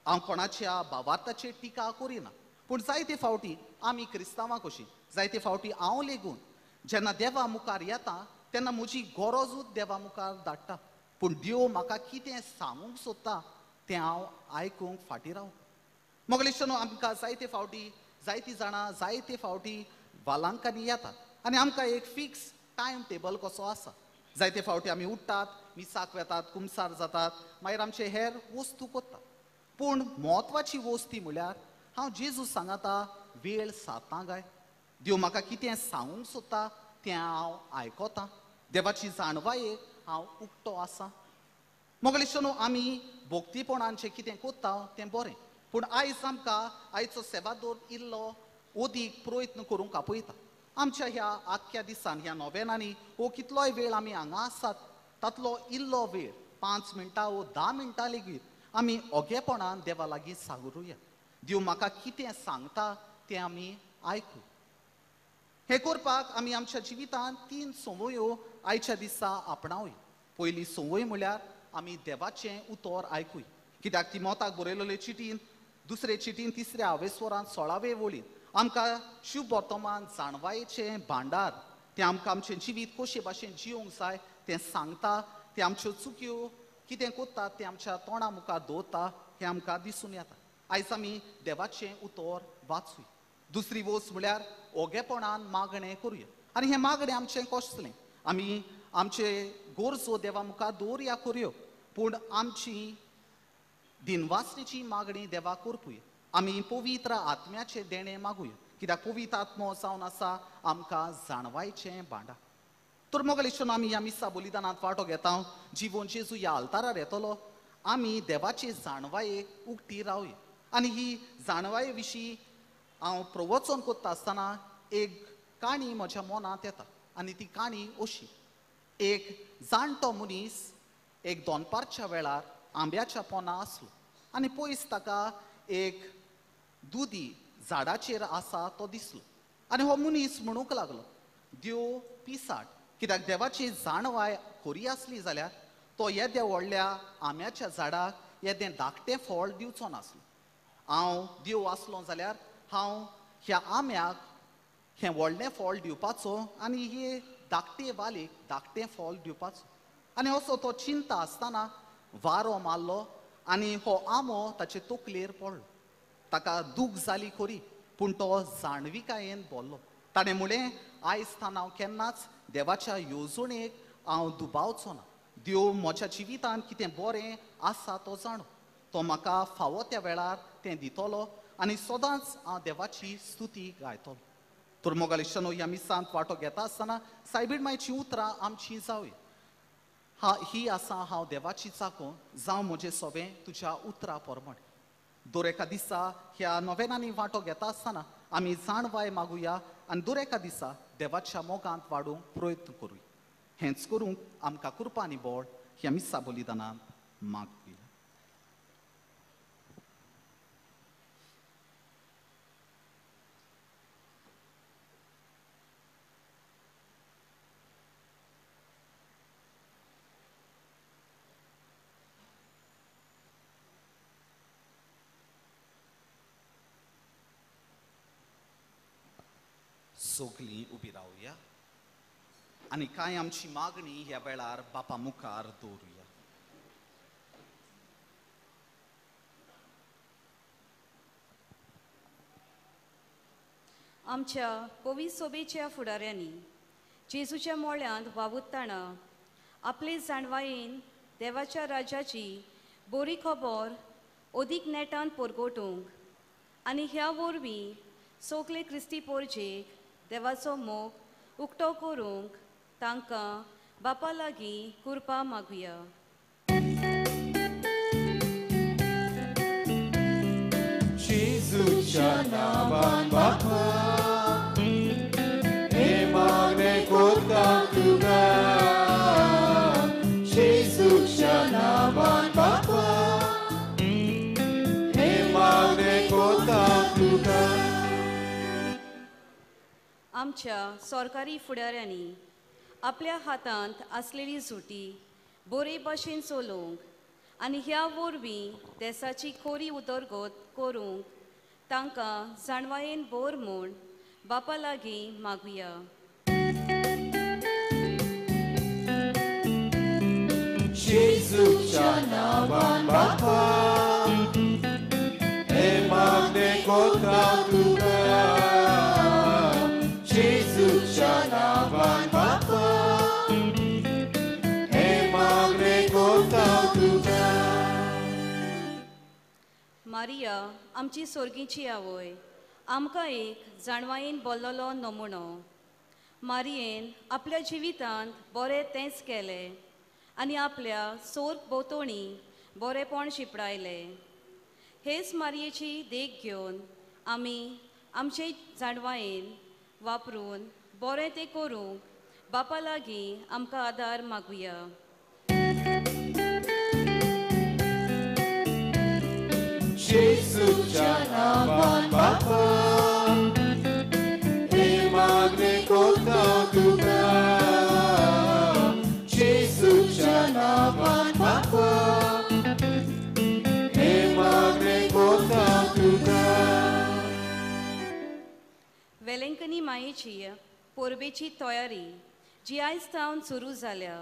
हांव कोणाच्या भावार्थाचेर टिका करिना, पूण जायते फावटी आमी क्रिस्तांवां कशी जायते फावटी हांव लेगून जेन्ना देवा मुखार येता तेन्ना म्हजी गरजूच देवा मुखार धाडटा, पूण देव म्हाका कितें सांगूंक सोदता तें हांव आयकूंक फाटीं रावता. मोगलिश्टनो आमकां जायते फावटी जायतीं जाणां जायते फावटी वालांकांनी येतात आनी आमकां एक फिक्स टायम टेबल कसो आसा. जायते फावटी आमी उठ्ठात, मिसाक वेतात, कुमसार जातात, मागीर आमचे हेर वस्तू करतात. पूण म्हत्वाची वस्ती म्हळ्यार हांव जेजू सांगाता वेळ सातां गाय, देव म्हाका कितें सांगूंक सोदता तें हांव आयकता, देवाची जाणवायेक हांव उक्तो आसा. मोगलिश्टनो आमी भक्तीपणान जें कितें करता तें बरें, पूण आयज आमकां आयचो सेवादोर इल्लो अदीक प्रयत्न करूंक आपयता. आमच्या ह्या आख्ख्या दिसान ह्या नोवेनांनी हो कितलोय वेळ आमी हांगा आसात तातलो इल्लो वेळ 5 मिनटां वो 10 मिनटां लेगीत आमी ओगेपणान देवा लागीं सागरुया. देव म्हाका कितें सांगता तें आमी आयकू. हें करपाक आमी आमच्या जिवितांत 3 संवयो आयच्या दिसा आपणावया. पयली संवय म्हळ्यार आमी देवाचें उतर आयकूया, कित्याक तिमोताक बरयलेले चिटीन दुसरे चिटीन 3 आवेस्वरान 16वे वळीन आमकां शुभ वर्तमान जाणवायेचें भांडार तें आमकां आमचें जिवीत कशे भाशेन जिवंक जाय तें सांगता, तें आमच्यो चुक्यो कितें करता तें आमच्या तोंडा मुखार दवरता हें आमकां दिसून येता. आयज आमी देवाचें उतर वाचूया. दुसरी वस्त म्हळ्यार ओगेपणान मागणें करुया आनी हें मागणें आमचें कसलें, आमी आमचे गरजो देवा मुखार दवरया करुयो, पूण आमची दिनवासणेची मागणी देवा करपूया. आमी पवित्र आत्म्याचें देणें मागुया, कित्याक पवित्र आत्मो जावन आसा आमकां जाणवायचें भांडार. तर मोगलिश्टनो आमी ह्या मिसा बलिदानांत वांटो घेता, जिवन जेजू ह्या आल्तारार येतलो, आमी देवाचे जाणवायेक उक्ती रावया. आनी ही जाणवाये विशीं हांव प्रवचन करता आसतना एक काणी म्हज्या मनांत येता आनी ती काणी अशी. एक जाणटो मनीस एक दनपारच्या वेळार आंब्याच्या पोना आसलो आनी पयस ताका एक दुदी झाडाचेर आसा तो दिसलो आनी हो मनीस म्हणूंक लागलो, देव पिसाट, कित्याक देवाची जाणवाय खरी आसली जाल्यार तो येद्या व्हडल्या आंब्याच्या झाडाक येदें धाकटें फळ दिवचो नासलो. हांव देव आसलो जाल्यार हांव ह्या आंब्याक हें व्हडलें फळ दिवपाचो आनी हे धाकटे वालीक धाकटें फळ दिवपाचो. आनी असो तो चिंता आसतना वारो मारलो आनी हो आंबो ताचे तकलेर पडलो. ताका दूख जाली खरी, पूण तो जाणविकायेन बोल्लो. ताणें म्हणलें, आयज थावन हांव केन्नाच देवाच्या येवजणेक हांव दुबावचो ना. देव म्हज्या जिवितांत कितें बरें आसा तो जाणो, तो म्हाका फावो त्या वेळार तें दितलो आनी सदांच हांव देवाची स्तुती गायतलो. तर मोगालिशानो, ह्या मिसांत वांटो घेता आसतना सायबीण मायची उतरां आमची जावया. हा ही आसा हांव देवाची चाको, जावं म्हजें सोबें तुज्या उतरां प्रमाणें. दर एका दिसा ह्या नोवेनांनी वांटो घेता आसतना आमी जाणवाय मागुया आनी दर एका दिसा देवाच्या मोगांत वाडूंक प्रयत्न करूया. हेंच करूंक आमकां कृपा आनी बळ ह्या मिसा बलिदानांत मागुया. सगलीं उबी रावया आनी कांय आमची मागणी ह्या वेळार बापा मुखार दवरुया. आमच्या पवित्र सोबेच्या फुडाऱ्यांनी जेजूच्या मोळ्यांत वावुरतना आपले जाणवायेन देवाच्या राज्याची बरी खबर अदीक नेटान परगटूंक आनी ह्या वरवीं सगळे क्रिस्ती पोरजेक देवाचो मोग उक्तो करूंक तांकां बापा लागीं कृपा मागुया. जेजूच्या नांवान बापा हे मागणें करता तुका, जेजूच्या नांवान बापा हे मागणें करता तुका. आमच्या सरकारी फुडाऱ्यांनी आपल्या हातांत आसलेली सुटी बरे भाशेन चलोवंक आनी ह्या वरवीं देसाची खोरी उदरगत करूंक तांकां जाणवायेन बोर म्हूण बापा लागीं मागुया. जेजूच्या नांवान बापा हे मागणें करता तुका, जेजूच्या नांवान बापा हे मागणें करता तुका. मारिया आमची सोर्गीची आवय आमकां एक जाणवायेन बोल्लोलो नमुनो. मारियेन आपल्या जिवितांत बरें तेंच केलें आनी आपल्या सोर्ग भोंवतणी बरेंपण शिंपडायलें. हेच मारयेची देख घेवन आमी आमचे जाणवायेन वापरून बरें तें करूंक बापा लागीं आमकां आदार मागुया. जेजूच्या नांवान बापा हे मागणें करता तुका, जेजूच्या नांवान बापा हे मागणें करता तुका. वेलेंकनी मायेची परबेची तयारी जी आयज सावन सुरू जाल्या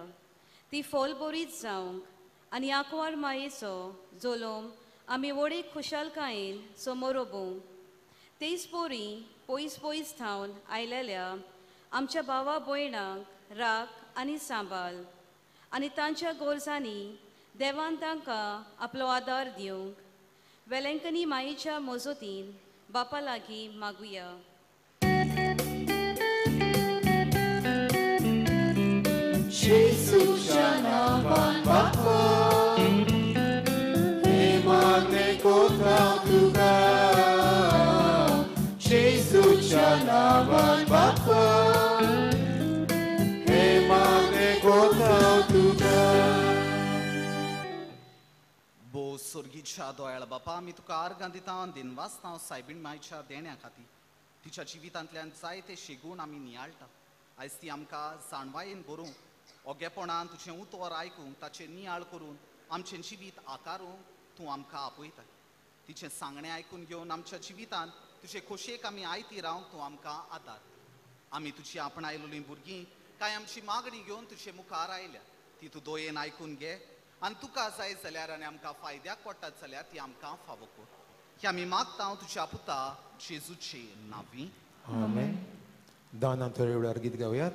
ती फोलबरीत जावंक आनी आंकवार मायेचो जलोम आमी व्हडे खुशालकायेन समोर उबूंक तेच पोरी पयस पयस थावन आयलेल्या आमच्या भावा भयणांक राख आनी सांबाळ आनी तांच्या गरजांनी देवान तांकां आपलो आदार दिवंक वेलेंकनी मायेच्या मजतीन बापा लागीं मागुया. जेजूच्या नांवान बापा हे मागणें करता तुका, जेजूच्या नांवान बापा हे मागणें करता तुका. भोव सोर्गीच्या दोयाळ बापा, आमी तुका आर्गां दिता दिनवासता सायबीण मायच्या देण्या खातीर. तिच्या जिवितांतल्यान जायते शेगूण आमी नियाळटा. आयज ती आमकां जाणवायेन भरूंक, ओगेपणान तुजें उतर आयकूंक, ताचें नियाळ करून आमचें जिवीत आकारूंक तूं आमकां आपयता. तिचें सांगणें आयकून घेवन आमच्या जिवितांत तुजे खोशयेक आमी आयती रावंक तूं आमकां आदार. आमी तुजी आपणायलेलीं भुरगीं कांय आमची मागणी घेवन तुजे मुखार आयल्या, ती तूं दोयेन आयकून घे आनी तुका जाय जाल्यार आनी आमकां फायद्याक पडटात जाल्यार ती आमकां फावो कर. ही आमी मागता तुज्या पुता जेजूचे नांवी. आमेन. दानां थोड्या वेळार गीत गावयात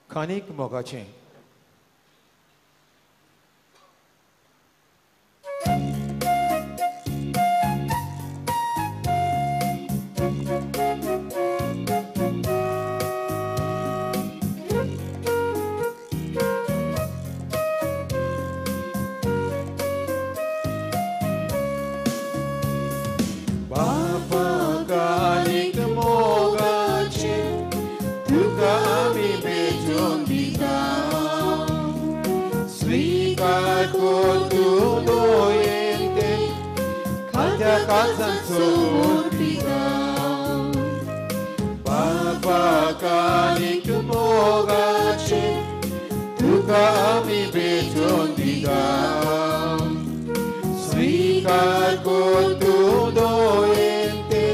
खानीक मोगाचें. Papa kanik mogache tuka ami bechon dita Svikar ko tu doente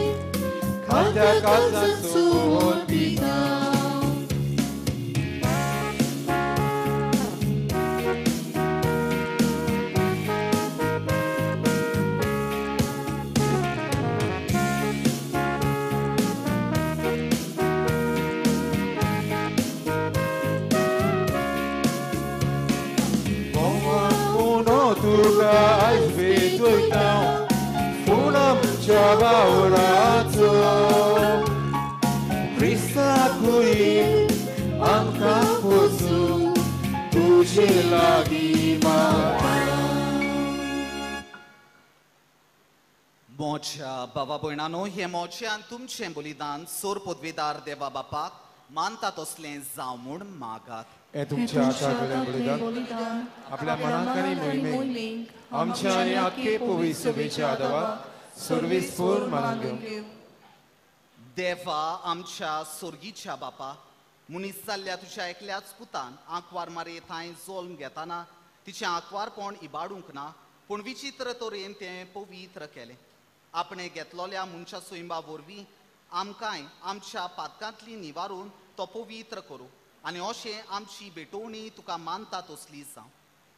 khata kazan sorpita. मोज्या बाबा भयणानो, हें मोजें आनी तुमचें बलिदान सोर पदवेदार देवा बापाक मानता तसलें जावं म्हूण मागात. हें तुमच्या हातांतलें बलिदान आपल्या मनाक आनी मोहिमेक आमच्या आनी आख्खे पवित्र सभेच्या आदावाक सर्वीस पूर्ण मानून घेवं. देवा आमच्या सोर्गीच्या बापा, मनीस जाल्ल्या तुज्या एकल्याच पुतान आंकवार मारे थंय जल्म घेताना तिचें आंकवारपण इबाडूंक ना, पूण विचित्र तरेन तें पवित्र केलें. आपणें घेतलोल्या मनशा सोयंबा वरवीं आमकांय आमच्या पातकांतली निवारून तो पवित्र करूं आनी अशें आमची भेटवणी तुका मानता तसली जावं.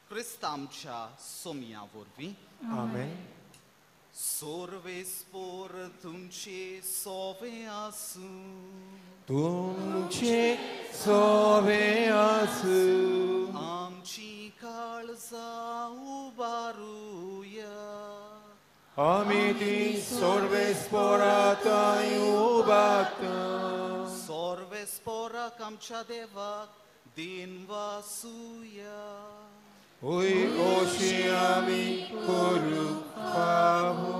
क्रिस्त आमच्या सोमया वरवीं. आमेन. सोर्वेस्पोर तुमचे सोवे आसूं, तुमचे सोवे आसूं. आमची काळजां उबारुया, आमी ती सोर्वेस्पोराताय उबारता. सोर्वेस्पोराक आमच्या देवाक दिनवासुया. ओय ओशी आमी करूंक फावो.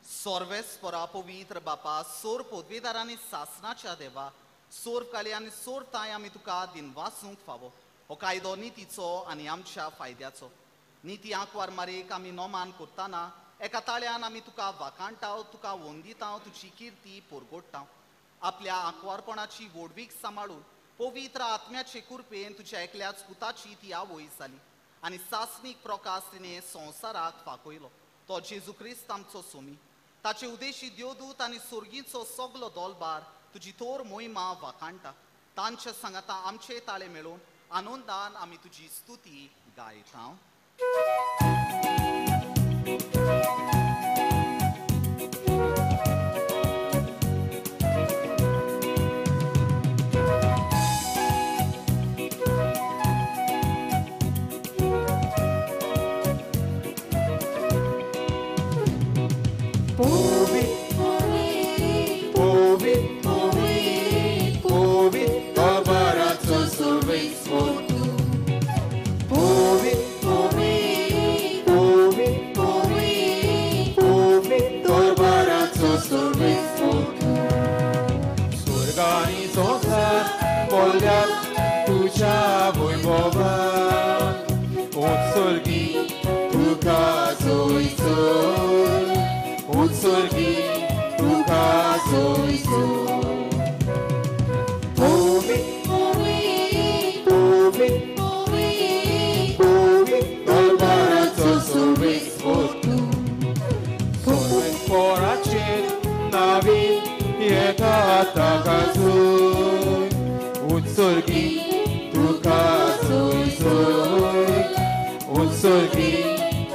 सोर्वेस्पोरा पवित्र बापा, सोर पदवेदार आनी सासनाच्या देवा, सोर काली आनी सोर ताय आमी तुका दिनवासूंक फावो. हो कायदो नितीचो आनी आमच्या फायद्याचो. निती आंकवार मारेक आमी नोमान करतना एका ताळ्यान आमी तुका वाखाणटाव, तुका वंदिताव, तुजी किर्ती परगोडटाव. आपल्या आंकवारपणाची व्हडवीक सांबाळून पवित्र आत्म्याचे कृपेन तुज्या एकल्याच पुताची ती आवय जाली आनी सासणीक प्रकाश तिणें संवसाराक फांकयलो. तो जेजू क्रिस्त आमचो सोमी. ताचे उदेशी देवदूत आनी सोर्गीचो सगलो दोलबार तुजी थोर मोहिमा वाखाणटा. तांच्या सांगाता आमचे ताळे मेळून आनंदान आमी तुजी स्तुती गायता.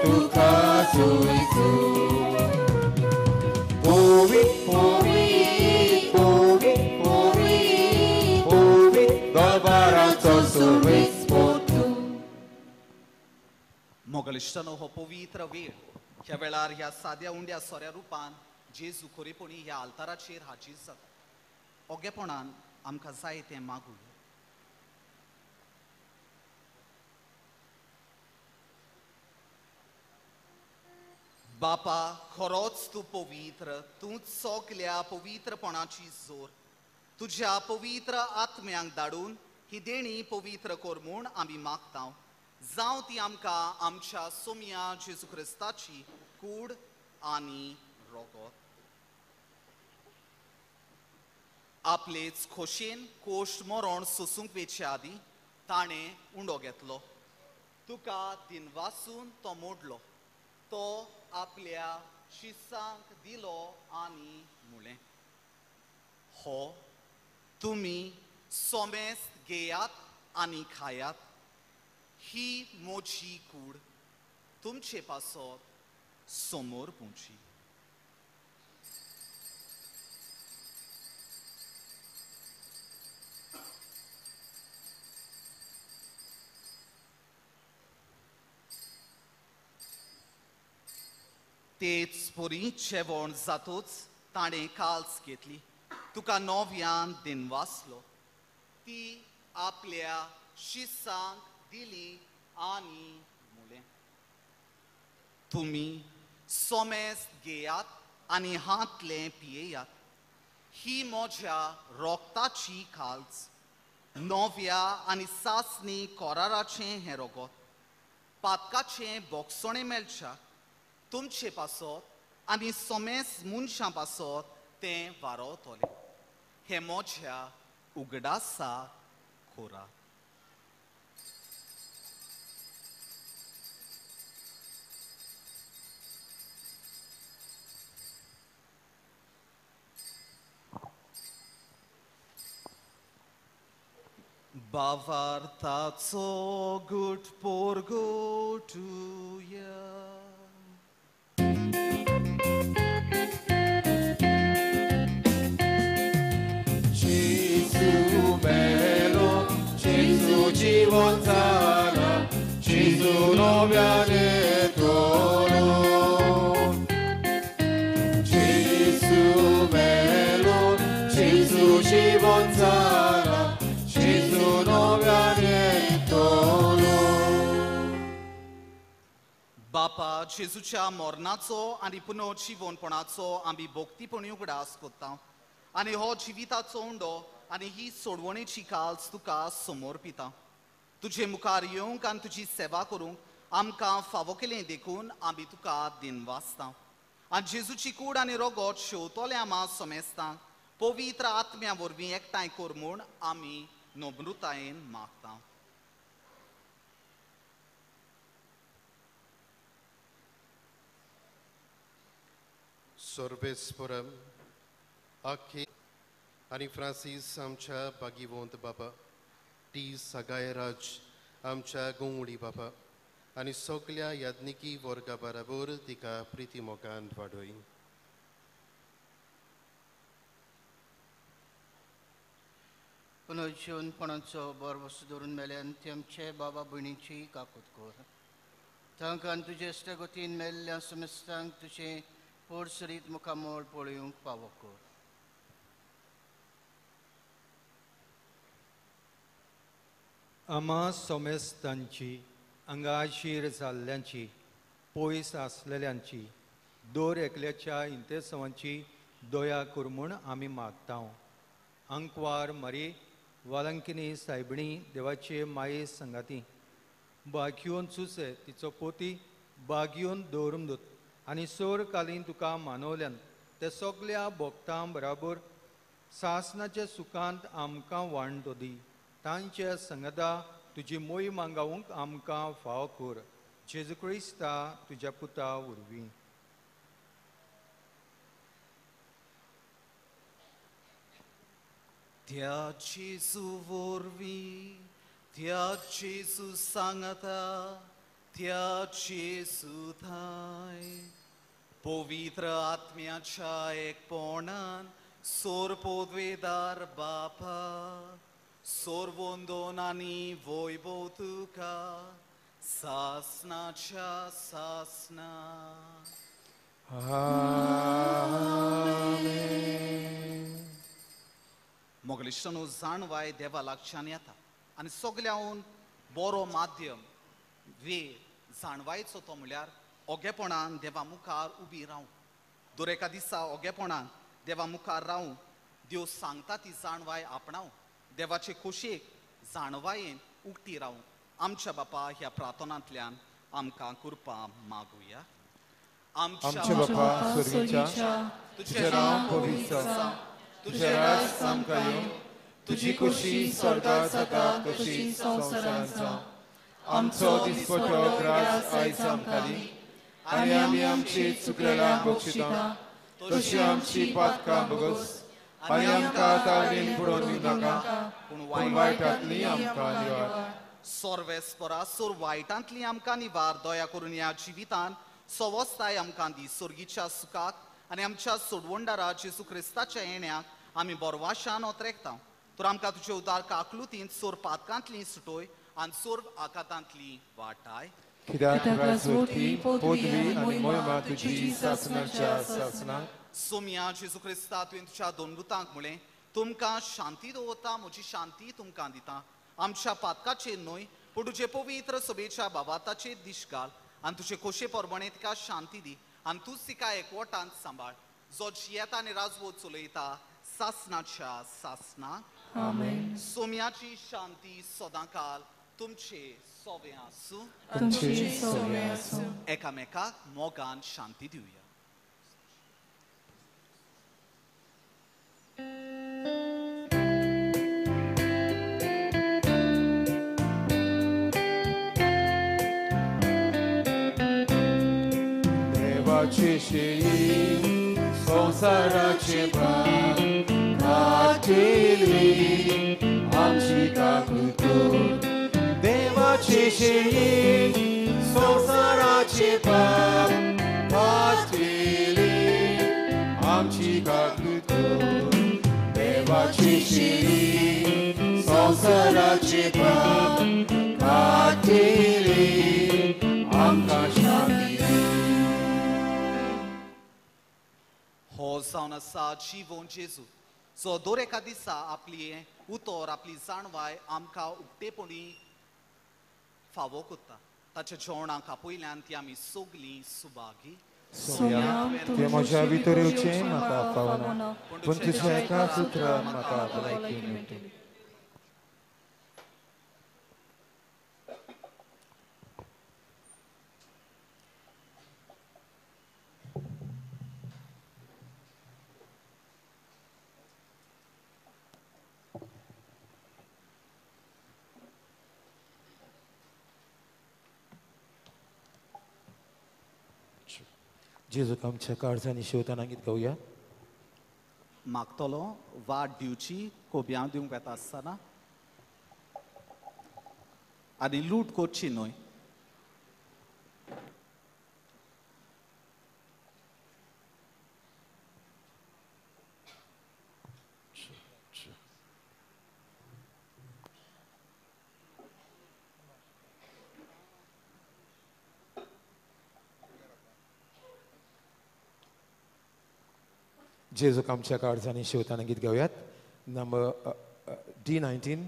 तुका सुयचो. पोवी पोवी पोवी पोवी पोवी दरबाराचो सुरवेस पोतू. मोगलिश्टानो हो पवित्र वेळ ह्या वेळार ह्या साद्या उंड्या सोऱ्या रुपान जेजू खरेपणी ह्या आल्ताराचेर हाजीर जाता. ओगेपणान आमकां जाय तें मागूया. बापा खरोच तूं पवित्र, तूंच सगल्या पवित्रपणाची जोर. तुज्या पवित्र आत्म्यांक धाडून ही देणी पवित्र कर म्हूण आमी मागता. जावं ती आमकां आमच्या सोम्या जेजू क्रिस्ताची कूड आनी रोगत. आपलेच खोशेन कोश्ट मरण सोसूंक वेचे आदीं ताणें उंडो घेतलो, तुका दिनवासून तो मोडलो, तो आपल्या शिसांक दिलो आनी म्हणलें, हो तुमी सोमेस्त घेयात आनी खायात, ही म्हजी कूड तुमचे पासत समोर पुंची. तेच परी जेवण जातूच ताणें काल्स घेतली, तुका नव्यान दिनवासलो, ती आपल्या शिसांक दिली आनी म्हणलें, तुमी सोमेस्त घेयात आनी हांतलें पियेयात, ही म्हज्या रोगताची काल्स, नव्या आनी सासणी कराराचें हें रोगत, पातकाचें बोगसणें मेळच्या तुमचे पासत आनी सोमेस मनशां पासत तें वारोवतलें. हें म्हज्या उगडासा कोरा. बावार्थाचो गुट पोरगोटुया. Gesù bello, Gesù जीवन जाला, Gesù नव्याने तोलो. Gesù bello, Gesù जीवन जाला, Gesù नव्याने तोलो. बापा जेजूच्या मरणाचो आनी पुनर्जिवनपणाचो आमी भक्तीपणी उगडास करता आनी हो जिविताचो उंडो आनी ही सोडवणेची काल्स तुका समोर पिता. तुजे मुखार येवंक आनी तुजी सेवा करूंक आमकां फावो केलें देखून आमी तुका दिनवासता. आनी जेजूची कूड आनी रोगोट शेवतोले आमा समेस्तांक पवित्र आत्म्या वरवीं एकठांय कर म्हूण आमी नम्रतायेन मागता. सर्वेस्परम आखे आनी फ्रांसीस आमच्या बागीवंत बाबा, टी सगायराज आमच्या गोंवडी बाबा आनी सगल्या याज्ञिकी वर्गा बराबर तिका प्रिती मोगान वाडय. पुनर्जीवनपणाचो बरवस धरून मेल्यान ती आमचे बाबा भयणीची काकूत कर. तांकां तुजे इश्टागतीन मेल्ल्या समेस्तांक तुजें पोरसरीत मुखामोळ पळोवंक पावो कर. आमा सोमेस्तांची आंगाशीर जाल्ल्यांची पयस आसलेल्यांची दर एकल्याच्या इंतेसांवांची दया कर म्हूण आमी मागता. आंकवार मरी वालंकिनी सायबिणी देवाचे माये संगाती बागयोन सुसे तिचो पोती बागयोन दवरून दोत आनी सोर कालीन तुका मानवल्यान ते सगल्या भोक्तां बराबर सासनाच्या सुखांत आमकां वांटो दी. तांच्या संगता तुजी मोय मांगावंक आमकां फाव कर. जेजू क्रिस्ता तुज्या पुता वरवीं. त्या जेजू वरवीं, त्या जेजू सांगता, त्या जेजूथाय पवित्र आत्म्याच्या एकपणान सोरपोदवेदार बापा सोरवंदोन आनी वैभव तुका सासनाच्या सासना. मोगलिश्टानो जाणवाय देवा लागच्यान येता आनी सगल्याहून बरो माध्यम वे जाणवायचो तो म्हळ्यार ओगेपणान देवा मुखार उबी रावूं. दर एका दिसा ओगेपणान देवा मुखार रावूं, देव सांगता ती जाणवाय आपणावं, देवाचे खोशयेक जाणवायेन उक्ती रावूं. आमच्या बापा ह्या प्रार्थनांतल्यान आमकां कृपा मागुया. आमच्या बापा स्वर्गीच्या, तुझें नांव पवित्र जावं, तुझें राज आमकां येवं, तुजी खोशी स्वर्गात जाता तशी संवसारांत जावं. आमचो दिसपट्टो ग्रास आयज आमकां दी आनी आमी आमची चुकलेलां बक्षिता तशी आमची पातकां बगस आनी आमकां ताळमेन बुडोवन दिवं नाका, पूण वायटांतली आमकां निवार. सोर्वेस्परा सोर वायटांतली आमकां निवार. दया करून ह्या जिवितान सवस्ताय आमकां दी. सोर्गीच्या सुखाक आनी आमच्या सोडवणदारा जेजू क्रिस्ताच्या येण्याक आमी बोरवाशान ओतरेकता. तर आमकां तुजे उदार काकलुतीन सोर पातकांतली सुटोय आनी सोर आकातांतली वाटाय. कित्याक राजवटी पदवी आनी मोहिमा तुजी सासणाच्या सासणाक. सोम्या जेजू क्रिस्ता, तुवें तुज्या दोन दुतांक म्हणलें, तुमकां शांती दवरता, म्हजी शांती तुमकां दिता. आमच्या पातकाचेर न्हय पूण तुजे पवित्र सभेच्या बाबाताचेर दिश घाल आनी तुजे खोशे प्रमाणे तिका शांती दी आनी तूंच तिका एकवटान सांबाळ, जो जियेता आनी राजवट चलयता सासणाच्या सासणाक. आमेन. सोम्याची शांती सदांकाल तुमचे सोवे आसूं. तुमचे सोवे आसूं. एकामेकाक मोगान शांती दिवया. देवाची शेळी संवसाराचे पाप काडटली आमची काकूत. देवाची शेळी संवसाराचे पाप काडटली आमची काकूत. देवाची शेळी संवसाराचे पाप काडटली आमकां शांती दी. हो जावन आसा जिवोन जेजू, जो दर एका दिसा आपली उतर आपली जाणवाय आमकां उक्तेपणी फावो करता. ताच्या जेवणाक आपयल्यान ती आमी सगलीं सुभागी. तुवें म्हज्या भितर येवचें म्हाका फावना, पूण तुज्या एकाच उतरान म्हाका भलायकी मेळटली. जेजूक आमच्या काळजांनी शिवताना गीत गावया. मागतलो वाट दिवची कोब्यां दिवंक येता आसतना आनी लूट करची न्हय. जेजूक आमच्या काळजांनी शिवताना गीत गावयात. नंबर D19,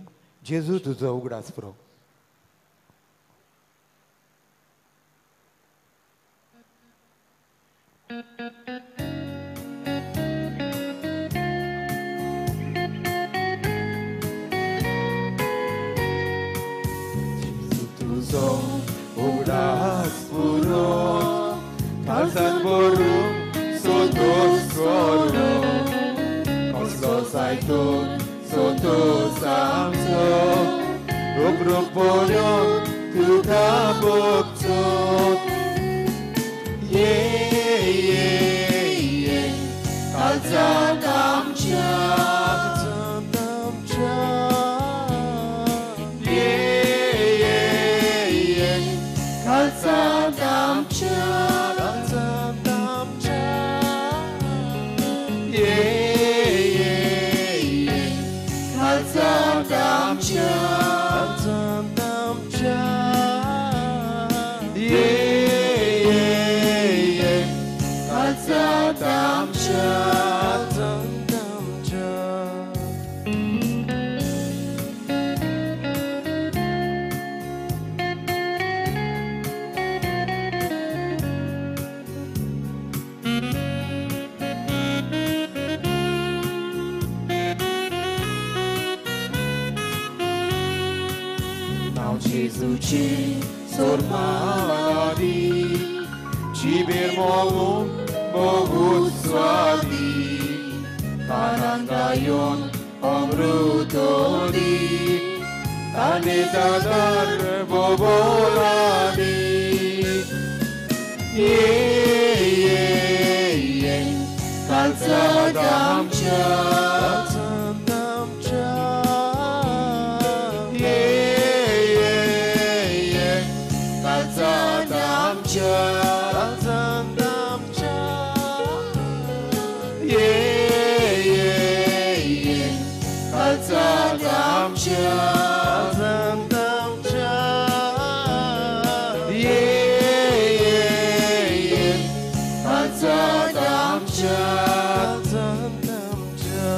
जेजू तुजो उगडास पुरो. जेजू तुजो उगडास पुरो, काळजान भरून सोदोस करून, कसलो जायतो सोदोस आमचो, रूप रूप पळोवन तुका भोगचो. ये ये ये काळजांत आमच्या, ये ये ये काळजांत आमच्या, काळजांत आमच्या. नांव जेजूचें सोरपानादी, जिबेर मोवून बहुत स्वादी, कानान गायोन अमृत दी, ताने दादार बोबोलादी. ये ये ये काळजांत आमच्या, काळजांत आमच्या. ये ये ये काळजांत आमच्या, काळजांत आमच्या. ये ये ये काळजांत आमच्या, काळजांत आमच्या. ये ये ये काळजांत आमच्या, काळजांत आमच्या.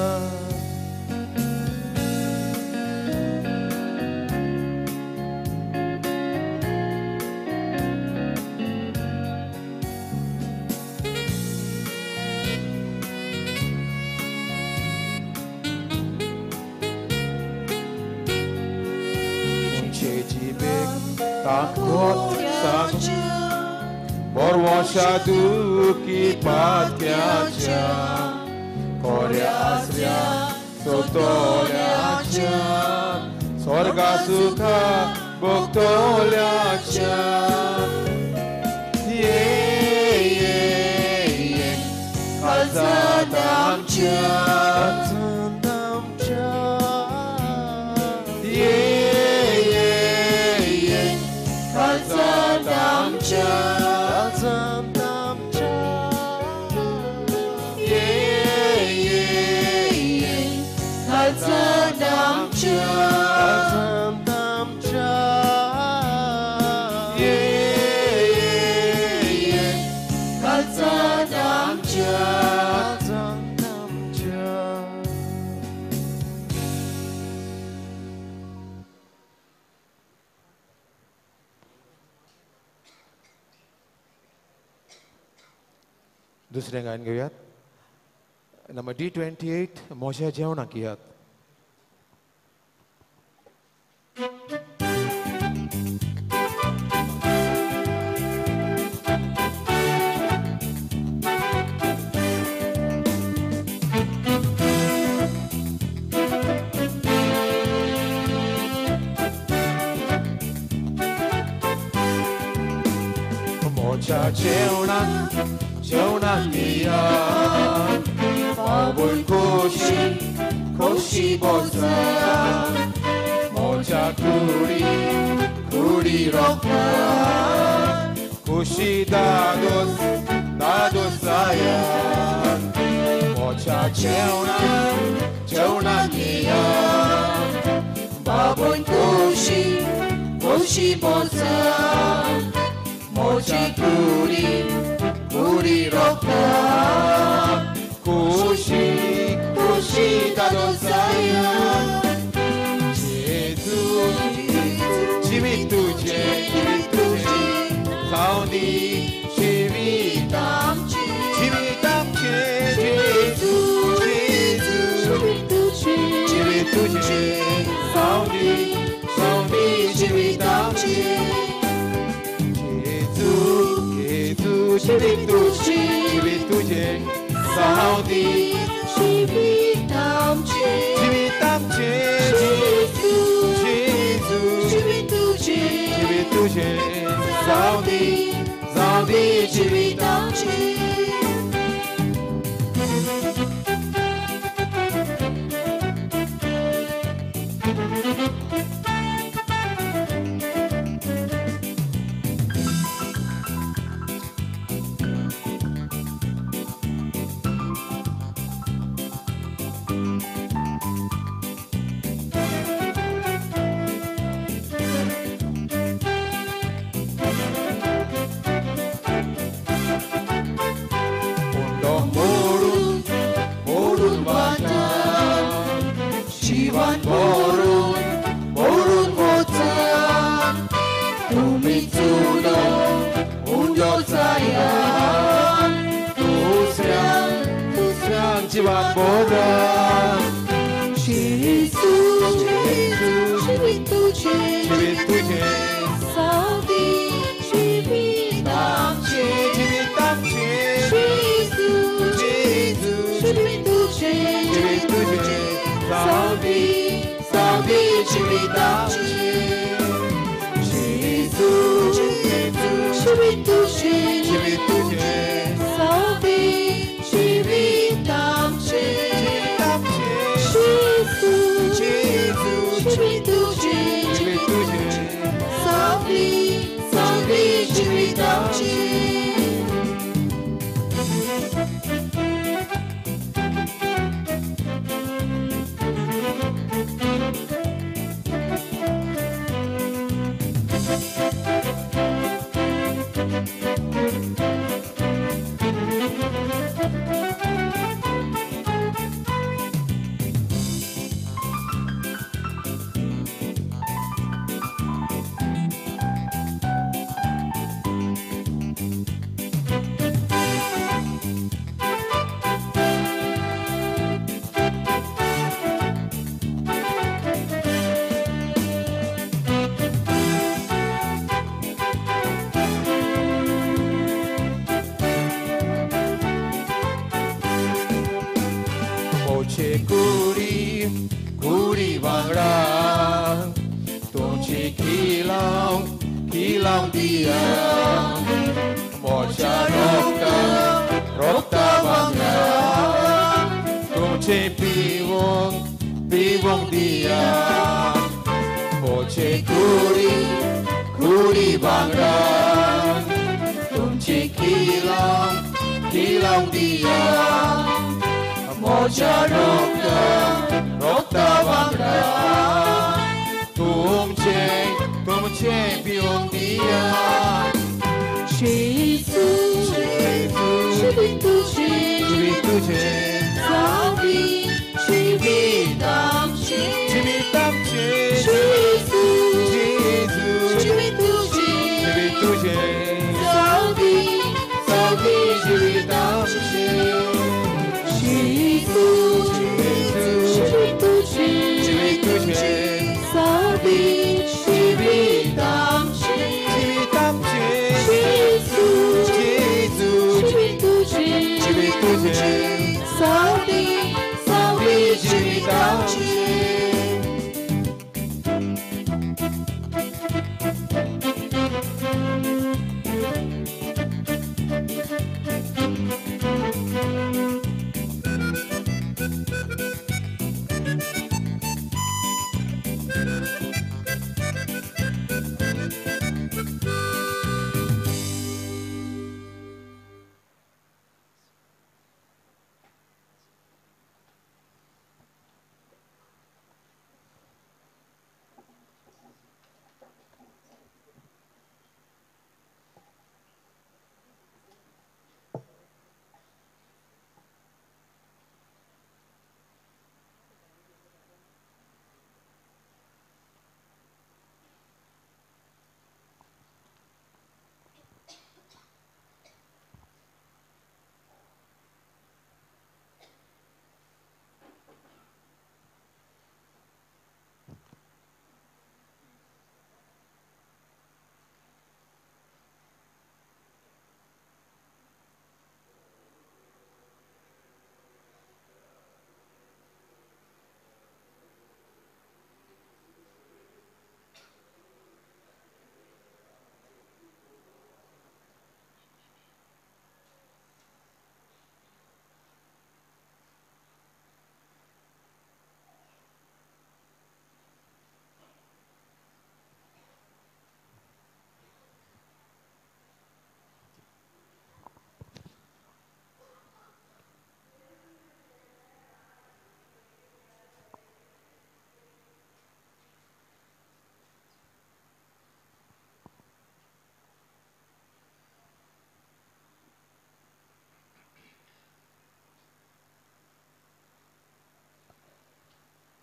मुंचे जिबेक ताकत सांग, बरवशा दुखी पात्याच्या, कोऱ्या आसऱ्या सोतोल्याच्या, स्वर्गा सुखा भोगतोल्याच्या. ये ये ये काळजांत आमच्या, काळजांत आमच्या. ये ये ये काळजांत आमच्या, काळजांत आमच्या. ये ये ये काळजांत आमच्या, काळजांत आमच्या. ये ये ये काळजांत आमच्या, काळजांत आमच्या. दुसरें गायन घेवयात. नंबर D28, म्हज्या जेवणाक येयात. म्हज्या जेवणाक जेवणाक येयात, बाबूय खोशी खोशी बसात, म्हज्या कुडी कुडी रोखतात, खोशी दादोस दादोस जायात. म्हज्या जेवणाक जेवणाक येयात, बाबूय खोशी खोशी बसात, म्हज्या कुडी कुडी रोखतात, खोशी खोशी दादोस जायात. जेजू जिवीत तुजें, जिवीत तुजें, जावं दी जिवीत आमचें, जिवीत आमचें. जेजू जेजू जिवीत तुजें, जावं दी, जावं दी जिवीत आमचें. जेजू जेजू जिवीत तुजें, जिवीत तुजें, जावं दी जिवीत आमचें, जिवीत आमचें. जेजू जेजू जिवीत तुजें, जिवीत तुजें, जावं दी, जावं दी जिवीत आमचें. बोधा जेजू जेजू जिवीत तुझें जिवीत तुझें सावदी जिवीत आमचें जिवीत आमचें जेजू जेजू जिवीत तुझें जिवीत तुझें सावदी सावदी जिवीत आमचें जेजू जेजू जिवीत तुझें जिवीत तुझें सावदी जिवीत आमचें जिवीत आमचें जेजू जेजू जिवीत तुझें जिवीत तुझें सावदी सावदी जिवीत आमचें. मोचे कुडी कुडी वांगडा तुमची किलाव किलाव दिया मोच्या रोगता रोगता वांगडा तुमचे पिवंक पिवंक दिया मोचे कुडी कुडी वांगडा तुमची किलाव किलाव दिया मोच्या रोगता रोगता वांगडा तुमचे तुमचे पिवंक दिया जेजू जेजू जिवीत तुझें जिवीत तुझें सावदी जिवीत आमचें जिवीत आमचें जेजू जेजू जिवीत तुझें जिवीत तुझें सावदी सावदी जिवीत आमचें जेजू जिवीत तुझें जिवीत तुझें सावदी जिवीत आमचें जिवीत आमचें जेजू जेजू जिवीत तुझें जिवीत तुझें सावदी सावदी जिवीत आमचें.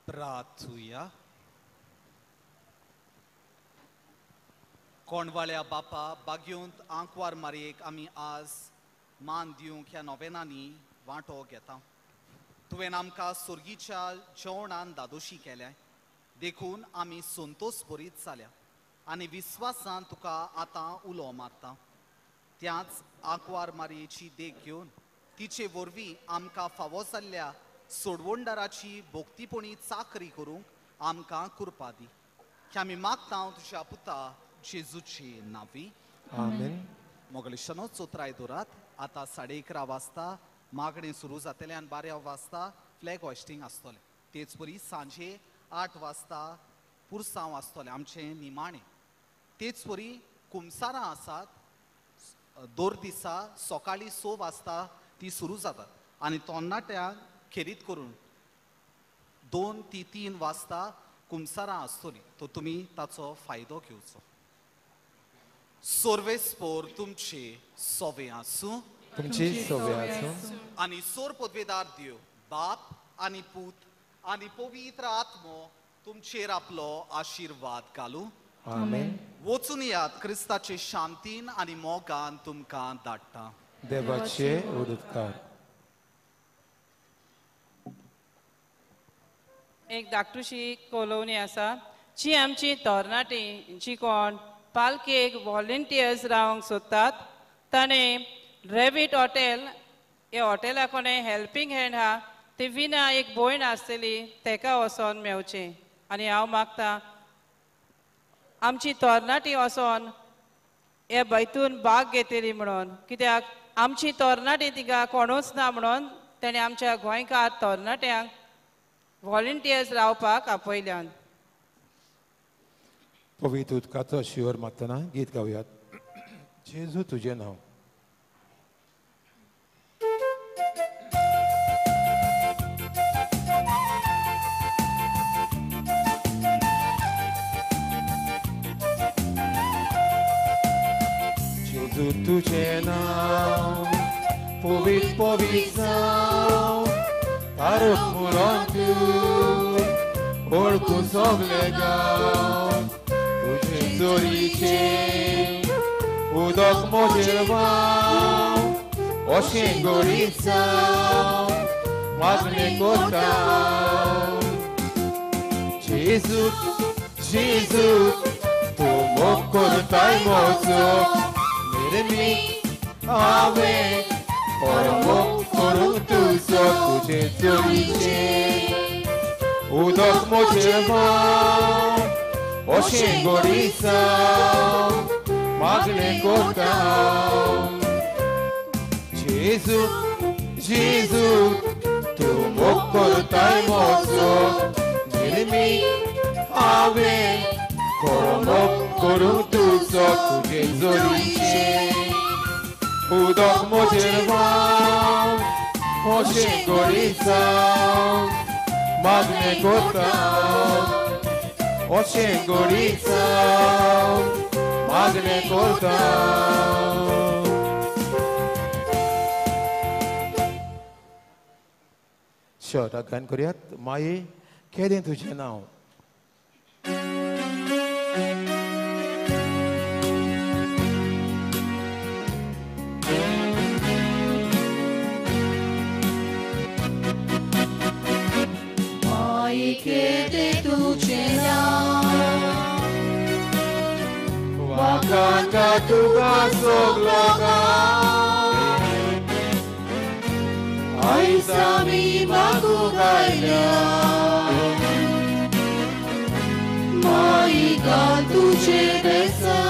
प्रार्थुया. कोणवाळ्या बापा बागयोंत आंकवार मारयेक आमी आज मान दिवंक ह्या नोवेनांनी वांटो घेता. तुवें आमकां सोर्गीच्या जेवणान दादोशी केल्या, देखून आमी संतोष बरीत जाल्या आनी विस्वासान तुका आतां उलो मारता. त्याच आंकवार मारयेची देख घेवन तिचे वरवीं आमकां फावो जाल्ल्या सोडवणदाराची भोक्तीपणी चाकरी करूंक आमकां कृपा दी. आमी मागता तुज्या पुता जेजूची नांवी. आमेन. मोगलिशानो चोत्राय दवरात. आतां 11:30 वाजता मागणें सुरू जातलें आनी 12 वाजता फ्लॅग हॉयस्टींग आसतलें. तेच परी सांजे 8 वाजता पुरसांव आसतलें आमचें निमाणें. तेच परी कुमसारां आसात दर दिसा सकाळीं 6 वाजता ती सुरू जातात आनी तरणाट्यांक खेरीत करून 2 ते 3 वाजता कुमसारां आसतलीं. तो तुमी ताचो फायदो घेवचो. सोर्वेस्पोर तुमचे सोवे आसूं. तुमची सोवे आसूं. आनी सोर पदवेदार देव बाप आनी पूत आनी पवित्र आत्मो तुमचेर आपलो आशिर्वाद घालूं. आमेन. वचून यात क्रिस्ताचे शांतीन आनी मोगान तुमकां धाडटा. देवाचे उदकार. एक धाकटुशी कोलोवणी आसा जी आमची तरणाटी जी कोण पालखेक व्हॉलंटियर्स रावंक सोदतात ताणें रेवीट हॉटेल ह्या हॉटेला कोणें हेल्पींग हँड आहा ती विना एक भयण आसतली तेका वचोन मेवचें. आनी हांव मागता आमची तरणाटी वचोन हे बैतून भाग घेतली म्हणून, कित्याक आमची तरणाटी तिका कोणूच ना म्हणून तेणें आमच्या गोंयकार तरणाट्यांक व्हॉलंटियर्स रावपाक आपयल्यान. पवित्र उदकाचो शिवर मारतना गीत गावयात. जेजू तुजें नांव. जेजू तुजें नांव पवित्र पवित्र जावं, तारक पुरोन तूं वळखूं सगले गांव. तुजे जोरीचें उदक म्हजेर व्हांव, अशें गोडीत जावं मागणें करता. जेजू जेजू तूं मोग करताय म्हजो, निर्मी हांवें खरो मोग करूंक तुजो. तुजे जोरीचें उदक म्हजेर व्हांव, अशें गोडीत जावं मागणें करता. जेजू जेजू तूं मोग करताय म्हजो, निर्मी हांवें खरो मोग करूंक तुजो. तुजे जोरीचें उदक म्हजेर व्हांव, अशें गोडीत जावं मागणें करता. अशें गोडीत जावं मागणें करता. शेवटाक गायन करुयात. माये केदें तुजें नांव. माये केदें तुजें नांव, वाखाणटा तुका सगलो गांव. आयज आमी मागूंक आयल्या, माई घाल तुजें बेसांव.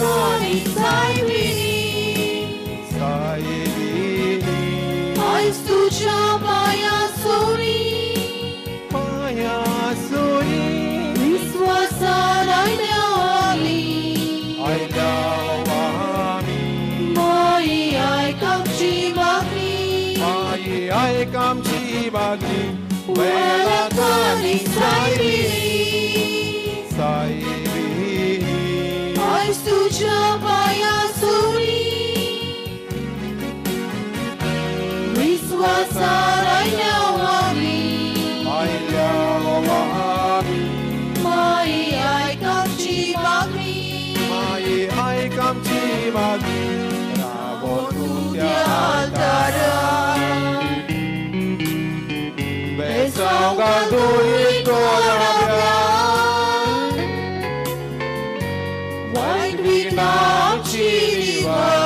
आनी सायबिणी सायबिणी आयज तुज्या पांयां सोरी, पांयां सोरी विस्वासान आयल्या आमी, आयल्या आमी. माई आयक आमची मागणी, माई आयक आमची मागणी. वेलांकनी सायबिणी सायबिणी आयज तुज्या पांयां सोरी, विस्वासान आयल्या आमी, आयल्या आमी. माई आयक आमची मागणी, माई आयक आमची मागणी. रावो तूं त्या आल्तारा बेसांव घालून कोराब्या वायट विघ्नांची निवार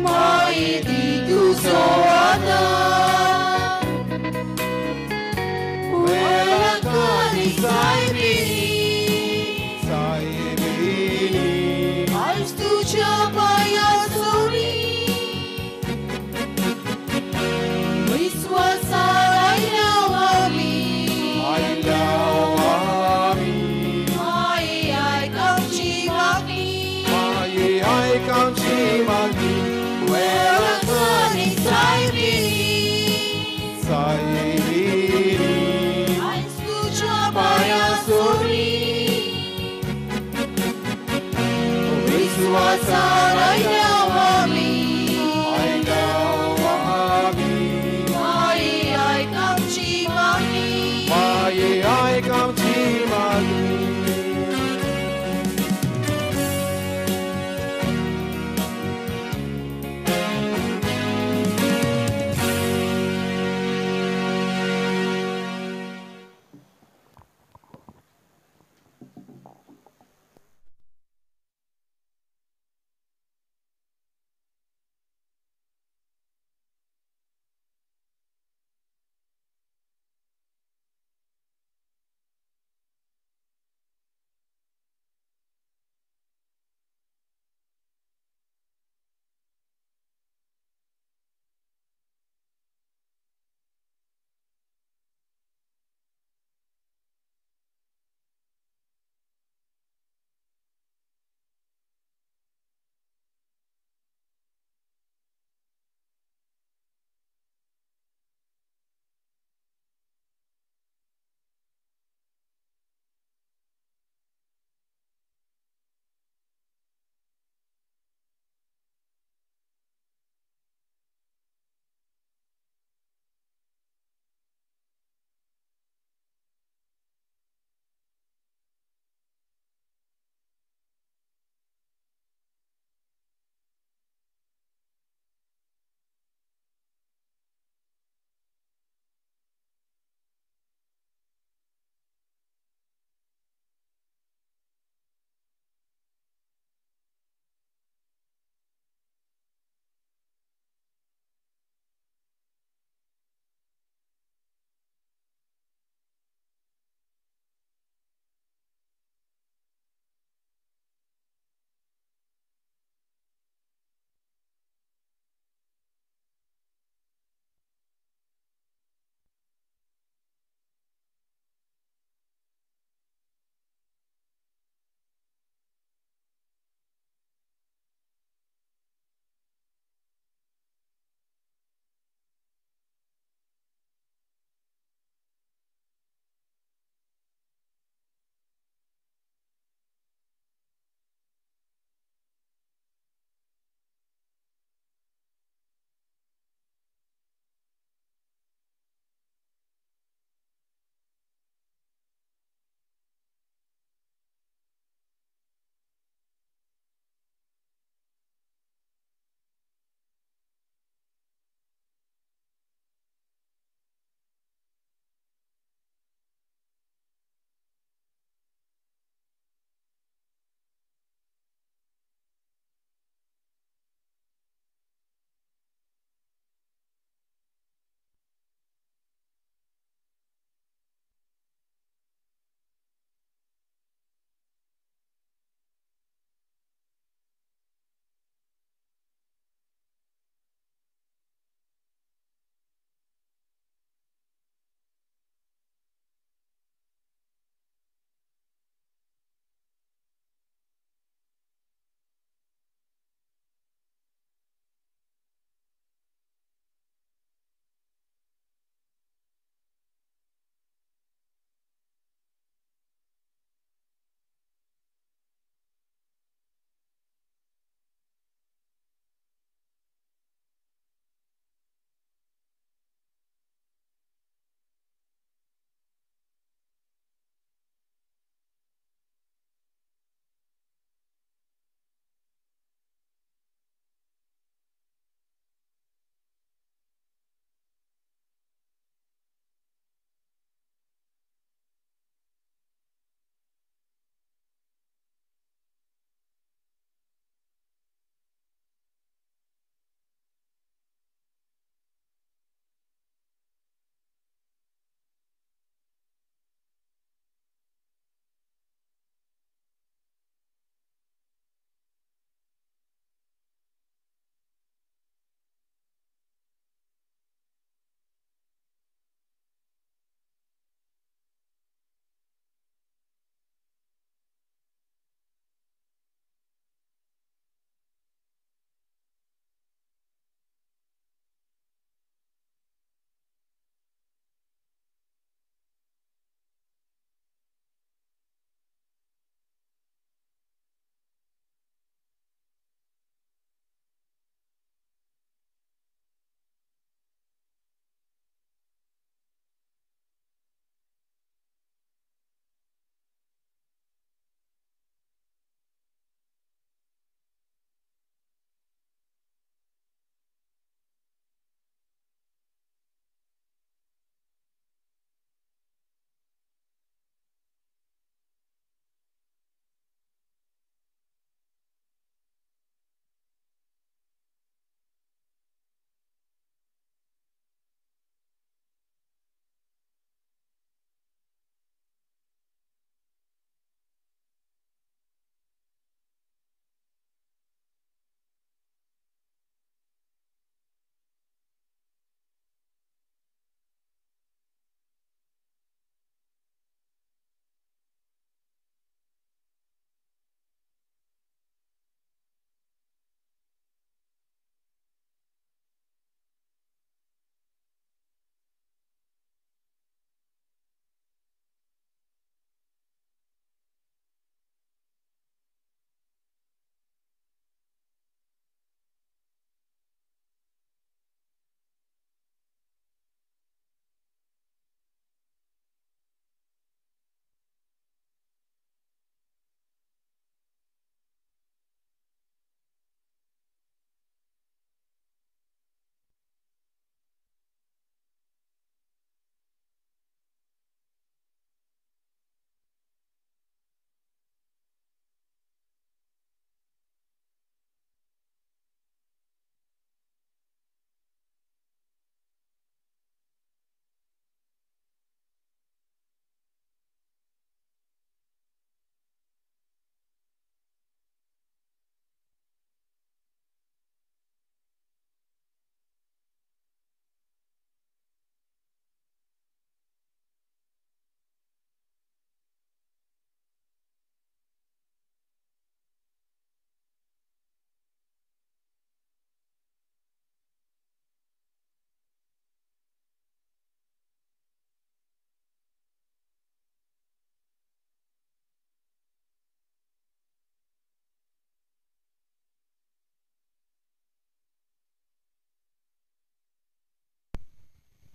माई दी तुजो आदार वेलंकनी सायबिणी सायबिणी आयज तुज्या पांया सोरी विस्वासान आयल्या आमी आयल्या आमी माई आयक आमची मागणी माये आयक आमची मागणी वेलंकनी सायबिणी सायबिणी आयज तुज्या पांया सोरी विस्वासान आयल्या आमी आयल्या आमी माई आयक आमची मागणी माये आयक आमची मागणी.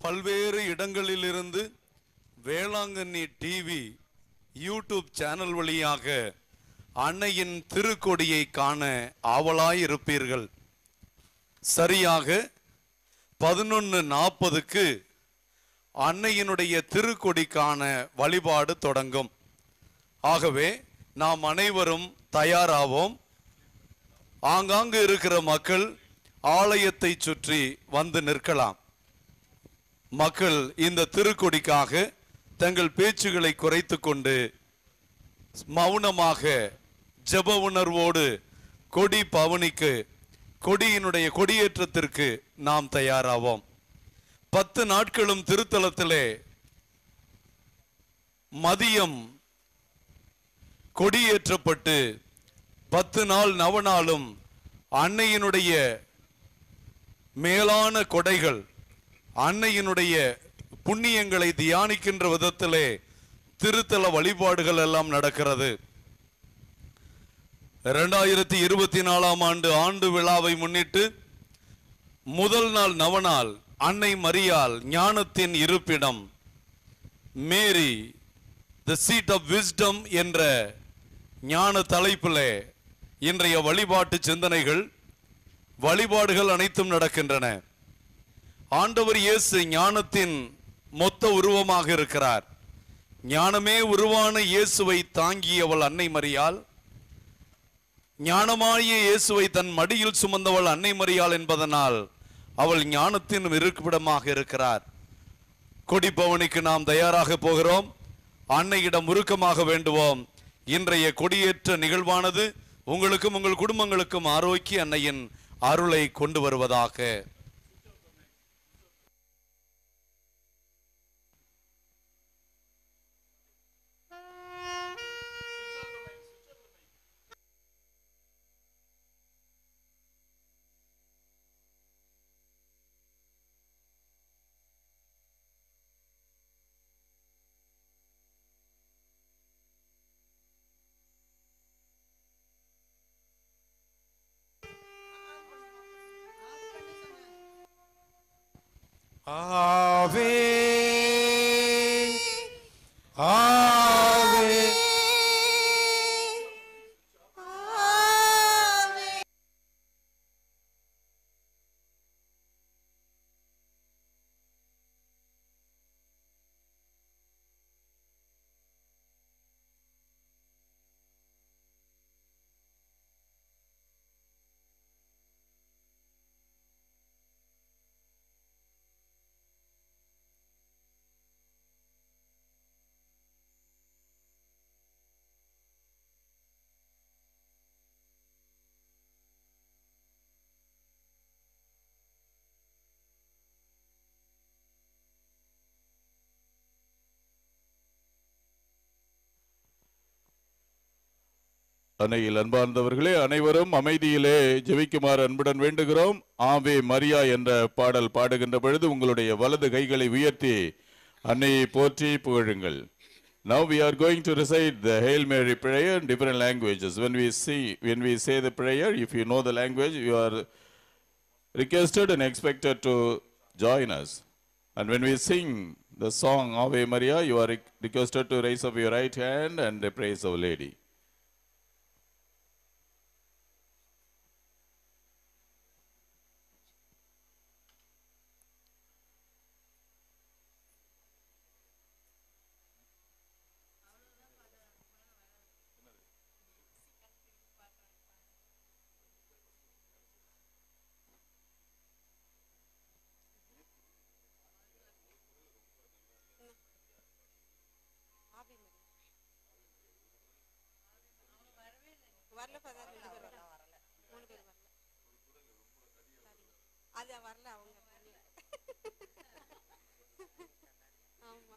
பல்வேறு இடங்களிலிருந்து வேளாங்கண்ணி டிவி யூடியூப் சேனல் வழியாக அன்னையின் திருக்கொடியை காண ஆவலாயிருப்பீர்கள். சரியாக 11:40க்கு அன்னையினுடைய திருக்கொடிக்கான வழிபாடு தொடங்கும். ஆகவே நாம் அனைவரும் தயாராவோம். ஆங்காங்கு இருக்கிற மக்கள் ஆலயத்தை சுற்றி வந்து நிற்கலாம். மக்கள் இந்த திருக்கொடிக்காக தங்கள் பேச்சுகளை குறைத்து கொண்டு மௌனமாக ஜெப உணர்வோடு கொடி பவனிக்கு, கொடியினுடைய கொடியேற்றத்திற்கு நாம் தயாராவோம். 10 நாட்களும் திருத்தலத்திலே மதியம் கொடியேற்றப்பட்டு 10 நாள் நவநாளும் அன்னையினுடைய மேலான கொடைகள், அன்னையினுடைய புண்ணியங்களை தியானிக்கின்ற விதத்திலே திருத்தல வழிபாடுகள் எல்லாம் நடக்கிறது. 2024ஆம் ஆண்டு ஆண்டு விழாவை முன்னிட்டு முதல் நாள் நவநாள் அன்னை மரியாள் ஞானத்தின் இருப்பிடம், Mary the seat of wisdom என்ற ஞான தலைப்பிலே இன்றைய வழிபாட்டு சிந்தனைகள், வழிபாடுகள் அனைத்தும் நடக்கின்றன. ஆண்டவர் இயேசு ஞானத்தின் மொத்த உருவமாக இருக்கிறார். ஞானமே உருவான இயேசுவை தாங்கியவள் அன்னை மரியாள். ஞானமாகிய இயேசுவை தன் மடியில் சுமந்தவள் அன்னை மரியாள் என்பதனால் அவள் ஞானத்தின் இருப்பிடமாக இருக்கிறார். கொடிப்பவனுக்கு நாம் தயாராக போகிறோம். அன்னையிடம் உருக்கமாக வேண்டுவோம். இன்றைய கொடியேற்ற நிகழ்வானது உங்களுக்கும் உங்கள் குடும்பங்களுக்கும் ஆரோக்கிய அன்னையின் அருளை கொண்டு வருவதாக. Ave, Ave, Ave. அன்னையில் அன்பார்ந்தவர்களே, அனைவரும் அமைதியிலே ஜெபிக்குமாறு அன்புடன் வேண்டுகிறோம். ஆவே மரியா என்ற பாடல் பாடுகின்ற பொழுது உங்களுடைய வலது கைகளை உயர்த்தி அன்னையை போற்றி புகழுங்கள். Now we are going to recite the Hail Mary prayer in different languages. When we say the prayer, if you know the language, you are requested and expected to join us. And when we sing the song Ave Maria, you are requested to raise up your right hand and praise Our Lady. வரல ஃபாதர், ரெண்டு பேர் வரல, 3 பேர் வரல. அது வரல அவங்க. ஆமா,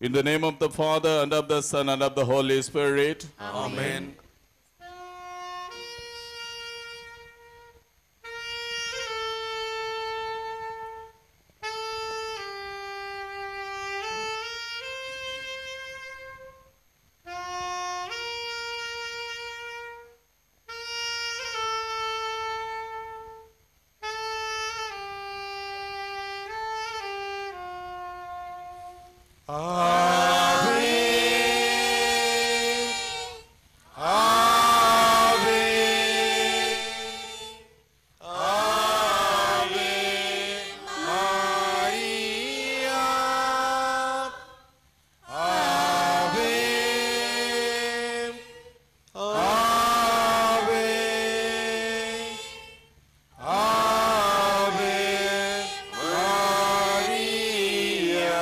In the name of the Father and of the Son and of the Holy Spirit. Amen. Ave, Ave, Ave Maria. Ave, Ave, Ave Maria.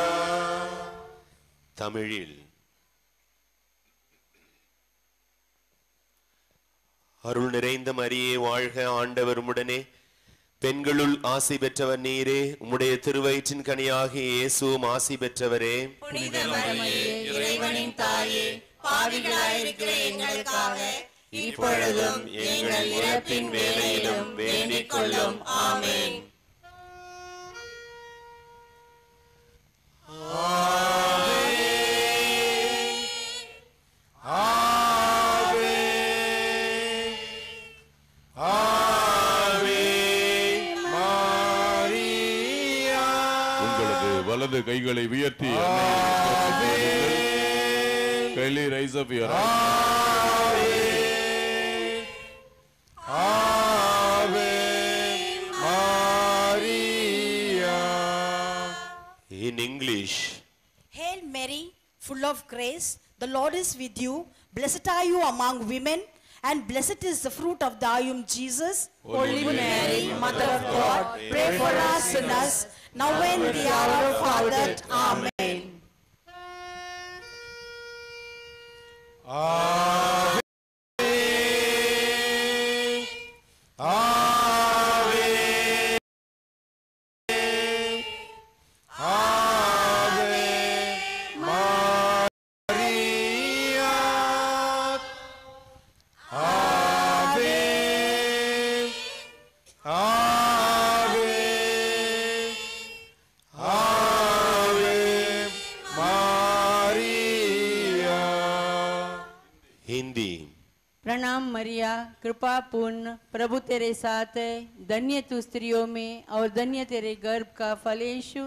தமிழில் அருள் நிறைந்த மரியே வாழ்க, ஆண்டவர் உம்முடனே, பெண்களுள் ஆசி பெற்றவர் நீரே, உம்முடைய திருவயிற்றின் கனியாகிய இயேசுவும் ஆசி பெற்றவரே. புனித மரியே, இறைவனின் தாயே, பாவிகளாயிருக்கிற எங்களுக்காக இப்பொழுதும் எங்கள் இறப்பின் வேளையிலும் வேண்டிக் கொள்ளும். ஆமென். Ave, Ave Maria. உங்களது வலது கைகளை உயர்த்தி கைலி raise up your Ave Maria. In English. Hail Mary, full of grace, the Lord is with you. Blessed are you among women, and blessed is the fruit of thy womb, Jesus. Holy Mary, Mother of God, pray for us sinners, now and the hour of our death. Amen. Ave, Ave, Ave Maria. Ave, Ave, Ave Maria. Hindi. प्रणाम मरिया, कृपा पूर्ण, प्रभु तेरे साथ है, धन्य तू स्त्रियों में और धन्य तेरे गर्भ का फल यीशु।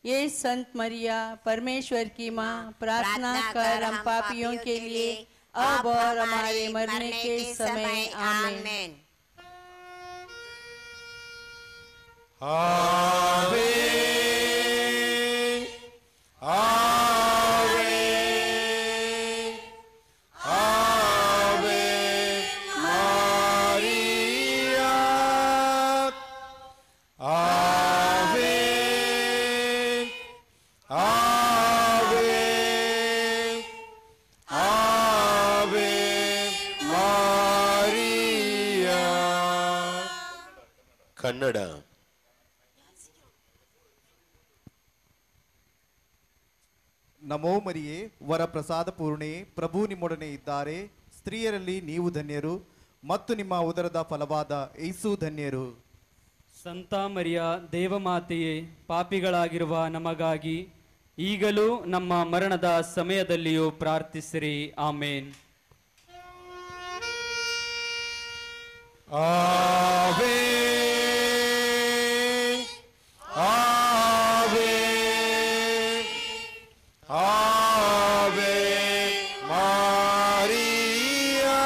ये संत मरिया, परमेश्वर की माँ, प्रार्थना कर हम पापियों के लिए अब और हमारे मरने के समय। आमीन। Ave, Ave, Ave Maria. Ave, Ave, Ave Maria. Kannada. ನಮೋ ಮರಿಯೇ, ವರ ಪ್ರಸಾದ ಪೂರ್ಣೆ, ಪ್ರಭು ನಿಮ್ಮೊಡನೆ ಇದ್ದಾರೆ, ಸ್ತ್ರೀಯರಲ್ಲಿ ನೀವು ಧನ್ಯರು ಮತ್ತು ನಿಮ್ಮ ಉದರದ ಫಲವಾದ ಯೇಸು ಧನ್ಯರು. ಸಂತ ಮರಿಯ, ದೇವಮಾತೆಯೇ, ಪಾಪಿಗಳಾಗಿರುವ ನಮಗಾಗಿ ಈಗಲೂ ನಮ್ಮ ಮರಣದ ಸಮಯದಲ್ಲಿಯೂ ಪ್ರಾರ್ಥಿಸಿರಿ. ಆಮೇನ್. Ave, Ave, Ave Maria.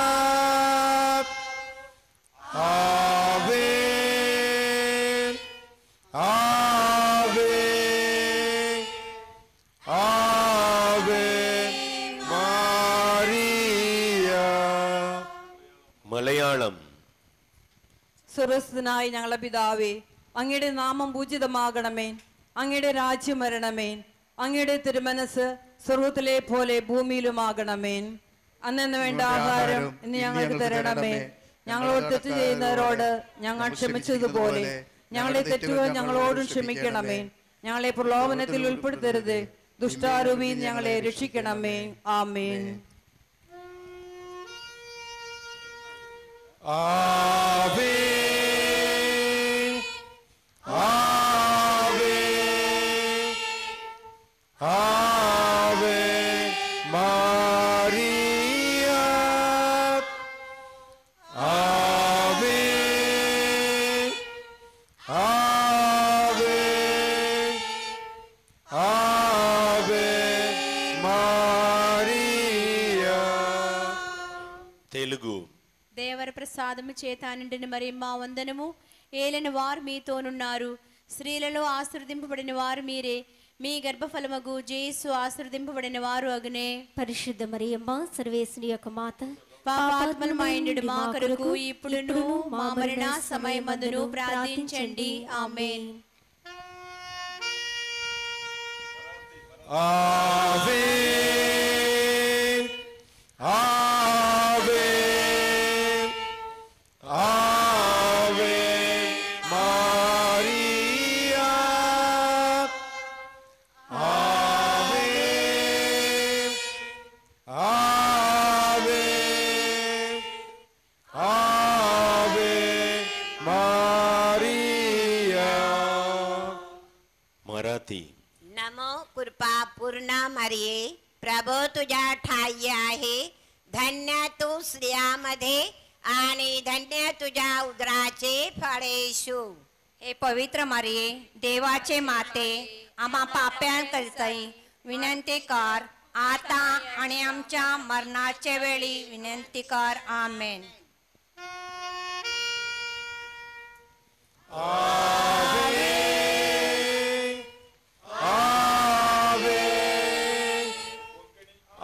Ave, Ave, Ave Maria. Malayalam. സ്വർഗ്ഗസ്ഥനായ ഞങ്ങളുടെ പിതാവേ, അങ്ങയുടെ നാമം പൂജിതമാകണമേ, അങ്ങയുടെ രാജ്യം വരണമേ, അങ്ങയുടെ തിരുമനസ് സ്വർഗത്തിലെ പോലെ ഭൂമിയിലുമാകണമേ. അന്നു വേണ്ട ആഹാരം ഇന്ന് ഞങ്ങൾക്ക് തരണമേ. ഞങ്ങളോട് തെറ്റ് ചെയ്യുന്നവരോട് ഞങ്ങൾ ക്ഷമിച്ചതുപോലെ ഞങ്ങളുടെ തെറ്റുകൾ ഞങ്ങളോടും ക്ഷമിക്കണമേ. ഞങ്ങളെ പ്രലോഭനത്തിൽ ഉൾപ്പെടുത്തരുത്, ദുഷ്ടാരൂപിയിൽ ഞങ്ങളെ രക്ഷിക്കണമേ. ആമേൻ. Ave, Ave, Ave Maria. Ave, Ave, Ave ప్రసాదము చేత నిండిన మరియమ్మ వందనము. ఏలిన వారు మీతోనున్నారు, స్త్రీలలో ఆశీర్వదింపబడిన వారు మీరే, మీ గర్భఫలమగు జేసు ఆశీర్వదింపబడిన వారు అగునే. పరిశుద్ధ మరియమ్మ సర్వేశ్వని యొక్క మాత, పాపాత్ములమైనడు మా కొరకు ఇప్పుడును మా మరణ సమయమందును ప్రార్థించండి. ఆమేన్. Ave, Ave, Ave Maria. Ave, Ave, Ave Maria. Marathi. नमो कृपा पूर्ण मरिये, प्रभु तुझ्या ठाई आहे, धन्य तू स्त्रियामध्ये आणि धन्य तुझ्या उदराचे फळ येशू. हे पवित्र मरिये, देवाचे माते, आम्हा पाप्यांकरताई विनंती कर, आता आणि आमच्या मरणाच्या वेळी विनंती कर. आमेन. Ave, Ave,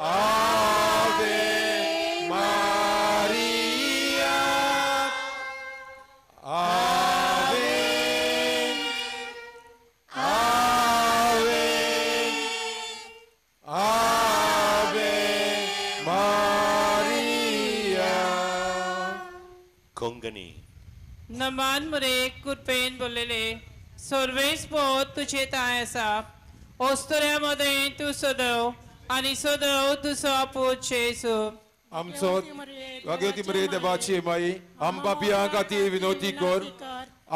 Ave Maria. Ave, Ave, Ave Maria. Konkani. नमान मुरे कृपेन बोललेले सर्वेस पोत तुझे ताय आसा, ओस्तोऱ्या मदें तूं सदैव आनी सदैव तुजो पूत जेजू. आमचो भाग्यवती मरिये देवाची माई, आम पापयां खातीर विनवती कर,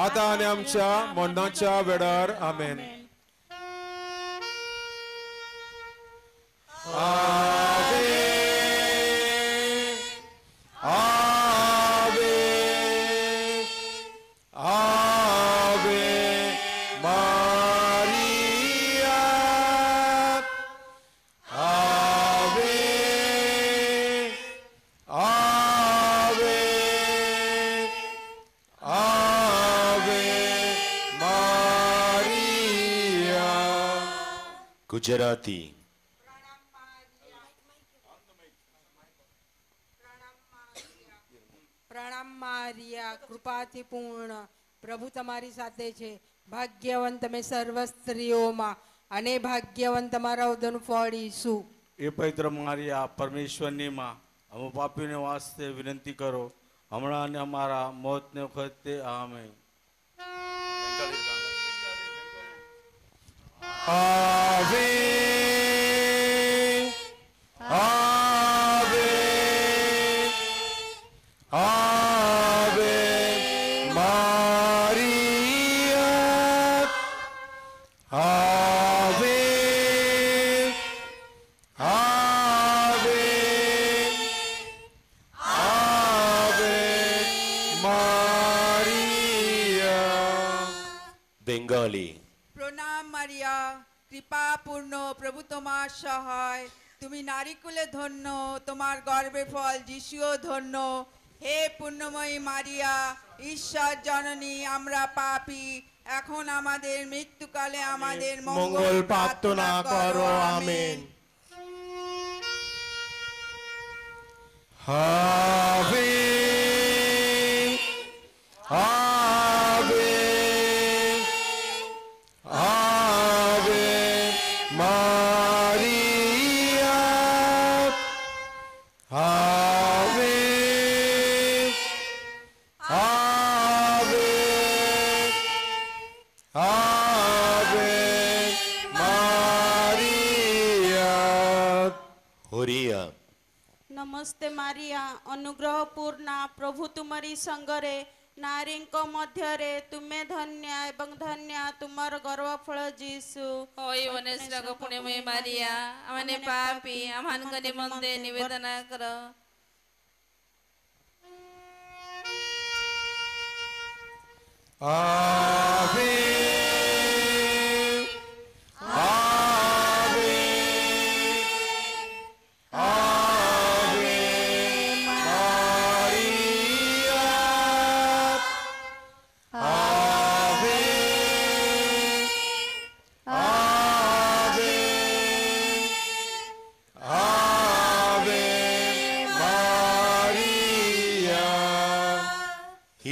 आतां आनी आमच्या मरणाच्या वेळार. आमेन. Ave, Ave, Ave Maria. Ave, Ave, Ave Maria. Gujarati. પ્રણામ મારિયા, કૃપાથી પૂર્ણ, પ્રભુ તમારી સાથે છે, ભાગ્યવંત તમે સર્વ સ્ત્રીઓમાં અને ભાગ્યવંત તમારા ઉદરનું ફળ ઈસુ. એ પવિત્ર મારિયા, પરમેશ્વરની માં, અમે પાપીને વાસ્તે વિનંતી કરો, હમણાં અને અમારા મોતને વખતે. Amen. Ave, Ave, Ave Maria. Ave, Ave, Ave Maria. Bengali. প্রণাম মারিয়া, কৃপা পূর্ণ, প্রভু তোমার সহায়, তুমি নারীকুলে ধন্য, তোমার গর্ভের ফল যিশুও ধন্য। হে পুণ্যময়ী মারিয়া, ঈশ্বর জননী, আমরা পাপী, এখন আমাদের মৃত্যুকালে আমাদের মঙ্গল প্রার্থনা করো। Amen. Ave, Ave, Ave Maria. Ave, Ave, Ave Maria. Oriya. नमस्ते मारिया, अनुग्रह पूर्णा, प्रभु तुम्हारी संगरे, नारीଙ୍କ ମଧ୍ୟରେ ତୁମେ ଧନ୍ୟ ଏବଂ ଧନ୍ୟ ତୁମର ଗର୍ଭଫଳ ଯୀଶୁ। ହୋଇ ବନେଶ୍ଵରଙ୍କ ପୁଣ୍ୟମୟୀ ମାରିଆ, ଆମମାନେ ପାପୀ, ଆମମାନଙ୍କ ନିମନ୍ତେ ନିବେଦନ କର। Ave, Ave, Ave Maria.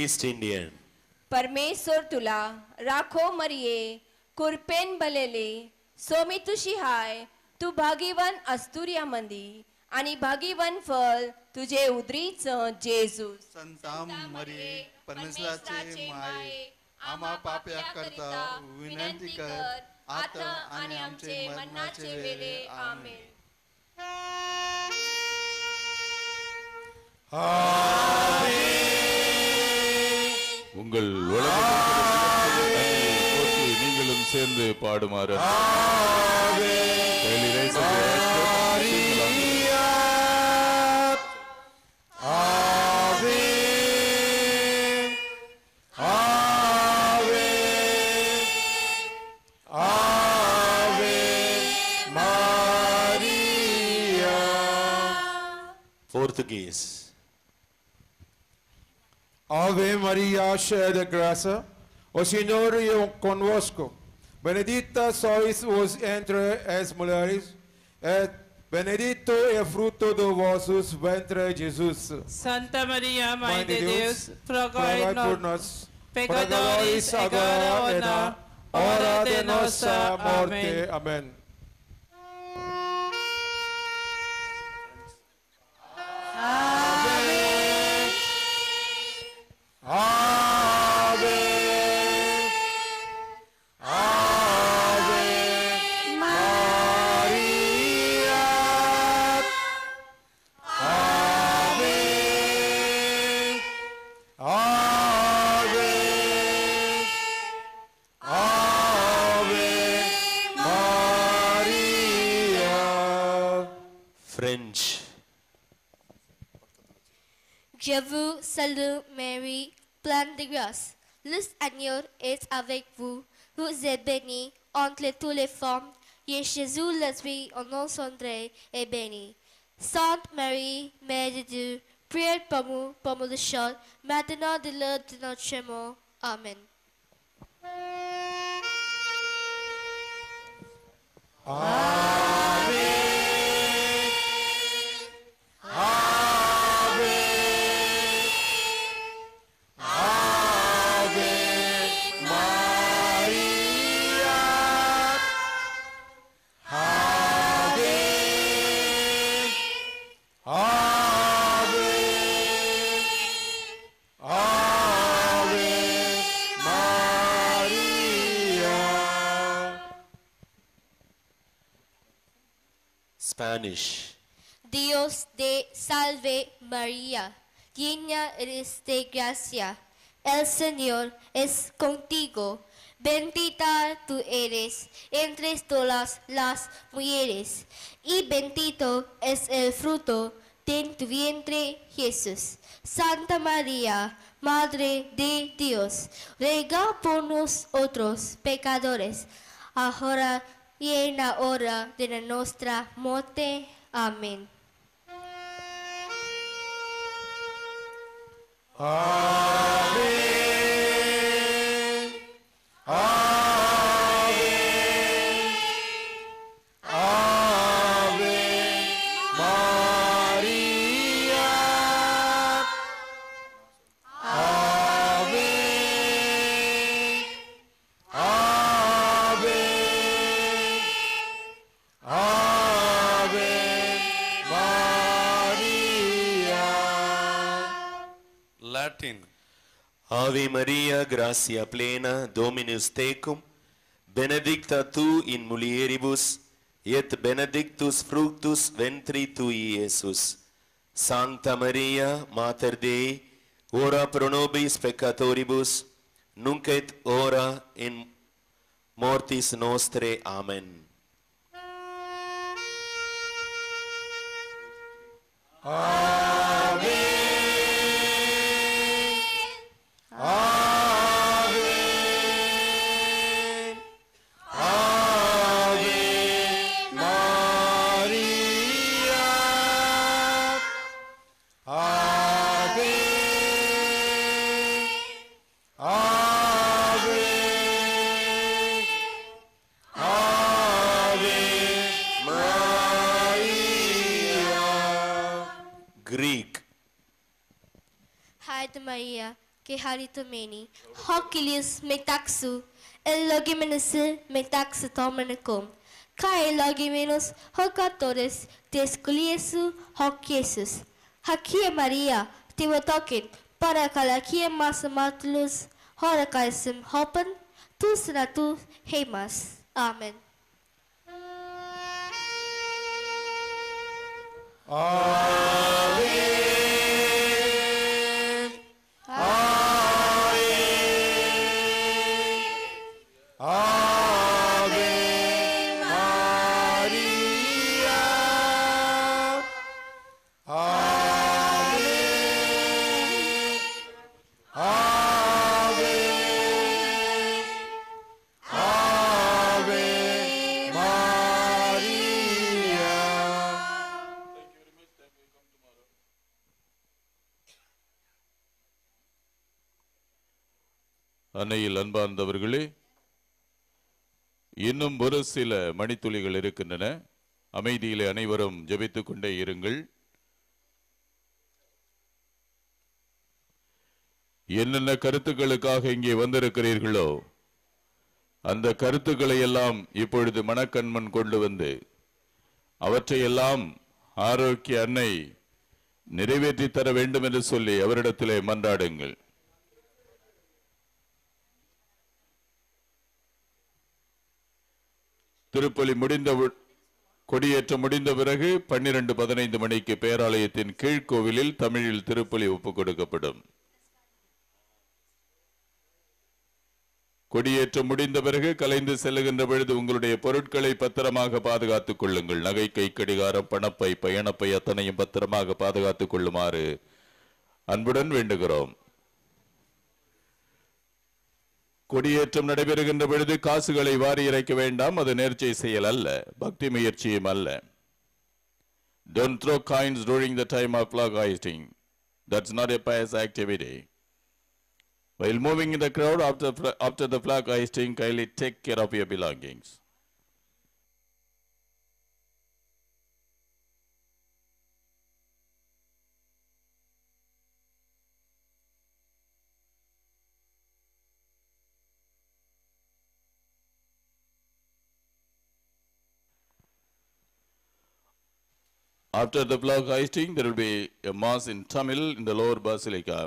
East Indian. परमेश्वर तुला राखो मरिये कुरपेन भलेले सोमी तुशी हाय तू भागीवन अस्तुर्या मंदी आणि भागीवन फल तुझे उदरीच जेजू. संता मरिये परमेश्वराचे माये आम्हा पाप्या करता विनंती कर आता आणि आमचे मरणाचे वेळे. आमेन. உங்கள் நீங்களும் சேர்ந்து பாடுமாறு Portuguese. Ave Maria, cheia de graça, o Senhor é convosco. Benedita sois vos entre as mulheres, e benedito é o fruto do vosso ventre, Jesus. Santa Maria, Mãe de Deus, rogai por nós, pecadores, agora e na hora de nossa morte. Amém. Ave, Ave Maria, Ave, Ave, Ave Maria. French. Je vous salue Marie, pleine de grâce. Le Seigneur est avec vous. Vous êtes bénie entre toutes les femmes, et Jésus, le Fils en engendré, est béni. Sainte Marie, Mère de Dieu, priez pour nous, pour nous les maintenant de l'heure de notre mort. Amen. Ave, Ave, Ave Maria, Ave, Ave, Ave Maria. Spanish. Dios te salve María, llena eres de gracia. El Señor es contigo. Bendita tú eres entre todas las mujeres, y bendito es el fruto de tu vientre, Jesús. Santa María, Madre de Dios, ruega por nosotros pecadores, ahora y en la hora de nuestra muerte. Amén. Ave, Ave, Ave Maria, Ave, Ave, Ave Maria. Latin. Ave Maria, gratia plena, Dominus tecum, benedicta tu in mulieribus, et benedictus fructus ventri tui, Iesus. Sancta Maria, Mater Dei, ora pro nobis peccatoribus, nunc et hora in mortis nostre. Amen. Ave, Ave, Ave Maria, Ave, Ave, Ave Maria. Greek. Haide Maria, Kecharitomene, hokilius metaxu, elogimenesil metaxutomenicum, kai logimenos hocatores desculiesu hoc Jesus. Hakia Maria, Timotokin, parakalakia masamatulus, horakaisim hopen, tu senatu hemas. Amen. Ave, Ave, Ave Maria, Ave, Ave, Ave Maria. அன்னையில் அன்பார்ந்தவர்களே, இன்னும் ஒரு சில மணித்துளிகள் இருக்கின்றன. அமைதியிலே அனைவரும் ஜெபித்துக் கொண்டே இருங்கள். என்னென்ன கருத்துக்களுக்காக இங்கே வந்திருக்கிறீர்களோ அந்த கருத்துக்களை எல்லாம் இப்பொழுது மனக்கண்மன் கொண்டு வந்து அவற்றையெல்லாம் ஆரோக்கிய அன்னை நிறைவேற்றி தர வேண்டும் என்று சொல்லி அவரிடத்திலே மன்றாடுங்கள். திருப்பலி முடிந்த கொடியேற்றம் முடிந்த பிறகு 12:15 மணிக்கு பேராலயத்தின் கீழ்கோவிலில் தமிழில் திருப்பலி ஒப்புக் கொடுக்கப்படும். கொடியேற்றம் முடிந்த பிறகு கலைந்து செல்லுகின்ற பொழுது உங்களுடைய பொருட்களை பத்திரமாக பாதுகாத்துக் கொள்ளுங்கள். நகை, கை கடிகாரம், பணப்பை, பயணப்பை அத்தனையும் பத்திரமாக பாதுகாத்துக் கொள்ளுமாறு அன்புடன் வேண்டுகிறோம். கொடியேற்றம் நடைபெறுகின்ற பொழுது காசுகளை வாரி இறைக்க வேண்டாம். அது நேர்ச்சை செயல் அல்ல, பக்தி முயற்சியும் அல்ல. Don't throw coins during the time of flag hoisting. That's not a pious activity. While moving in the crowd after the flag hoisting, kindly take care of your belongings. After the flag hoisting, there will be a mass in Tamil in the lower basilica.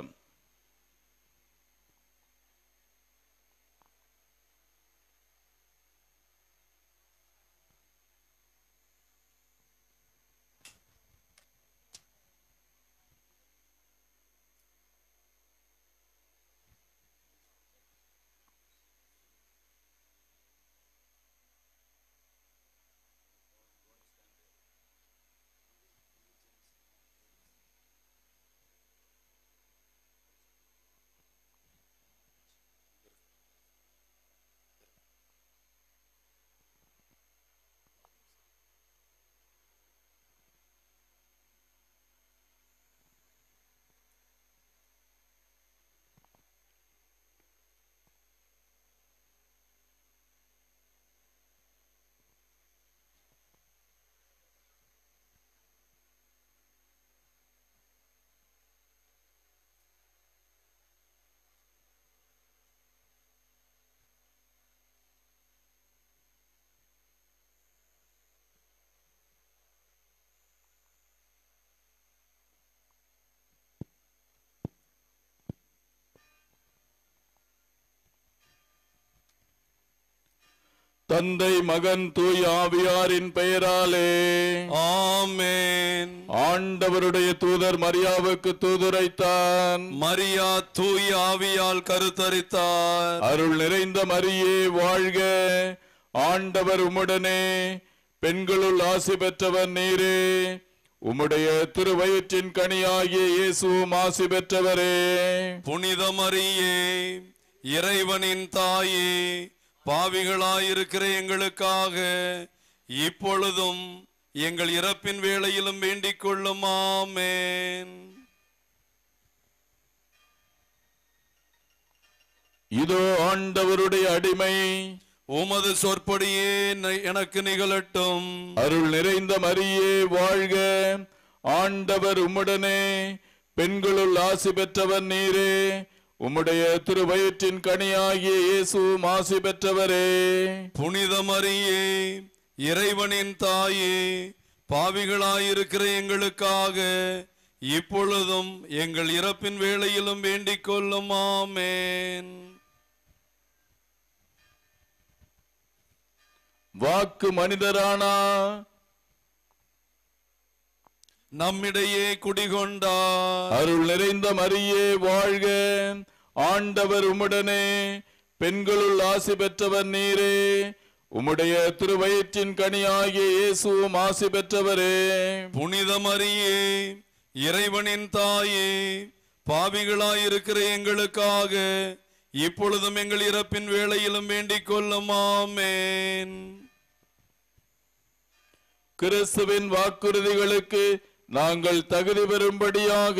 தந்தை, மகன், தூய ஆவியாரின் பெயராலே ஆமென். ஆண்டவருடைய தூதர் மரியாவுக்கு தூதுரைத்தான். மரியா தூய ஆவியால் கருத்தரித்தார். அருள் நிறைந்த மரியே வாழ்க, ஆண்டவர் உம்முடனே, பெண்களுள் ஆசி பெற்றவர் நீரே, உம்முடைய திருவயிற்றின் கனியாகிய இயேசுவும் ஆசி பெற்றவரே. புனித மரியே, இறைவனின் தாயே, பாவிகளாயிருக்கிற எங்களுக்காக இப்பொழுதும் எங்கள் இறப்பின் வேளையிலும் வேண்டிக் கொள்ளும். ஆமென். இதோ ஆண்டவருடைய அடிமை, உமது சொற்படியே எனக்கு நிகழட்டும். அருள் நிறைந்த மரியே வாழ்க, ஆண்டவர் உம்முடனே, பெண்களுள் ஆசி பெற்றவர் நீரே, உம்முடைய திருவயிற்றின் கனியாகிய இயேசுவும் ஆசி பெற்றவரே. புனித மரியே, இறைவனின் தாயே, பாவிகளாயிருக்கிற எங்களுக்காக இப்பொழுதும் எங்கள் இறப்பின் வேளையிலும் வேண்டிக் கொள்ளும். ஆமென். வாக்கு மனிதரானா நம்மிடையே குடிகொண்டார். அருள் நிறைந்த மரியே வாழ்க, ஆண்டவர் உம்முடனே, பெண்களுள் ஆசி பெற்றவர் நீரே, உம்முடைய திருவயிற்றின் கனியாகிய இயேசுவும் ஆசி பெற்றவரே. புனித மரியே, இறைவனின் தாயே, பாவிகளாயிருக்கிற எங்களுக்காக இப்பொழுதும் எங்கள் இறப்பின் வேளையிலும் வேண்டிக் கொள்ளும். ஆமென். கிறிஸ்துவின் வாக்குறுதிகளுக்கு நாங்கள் தகுதி பெறும்படியாக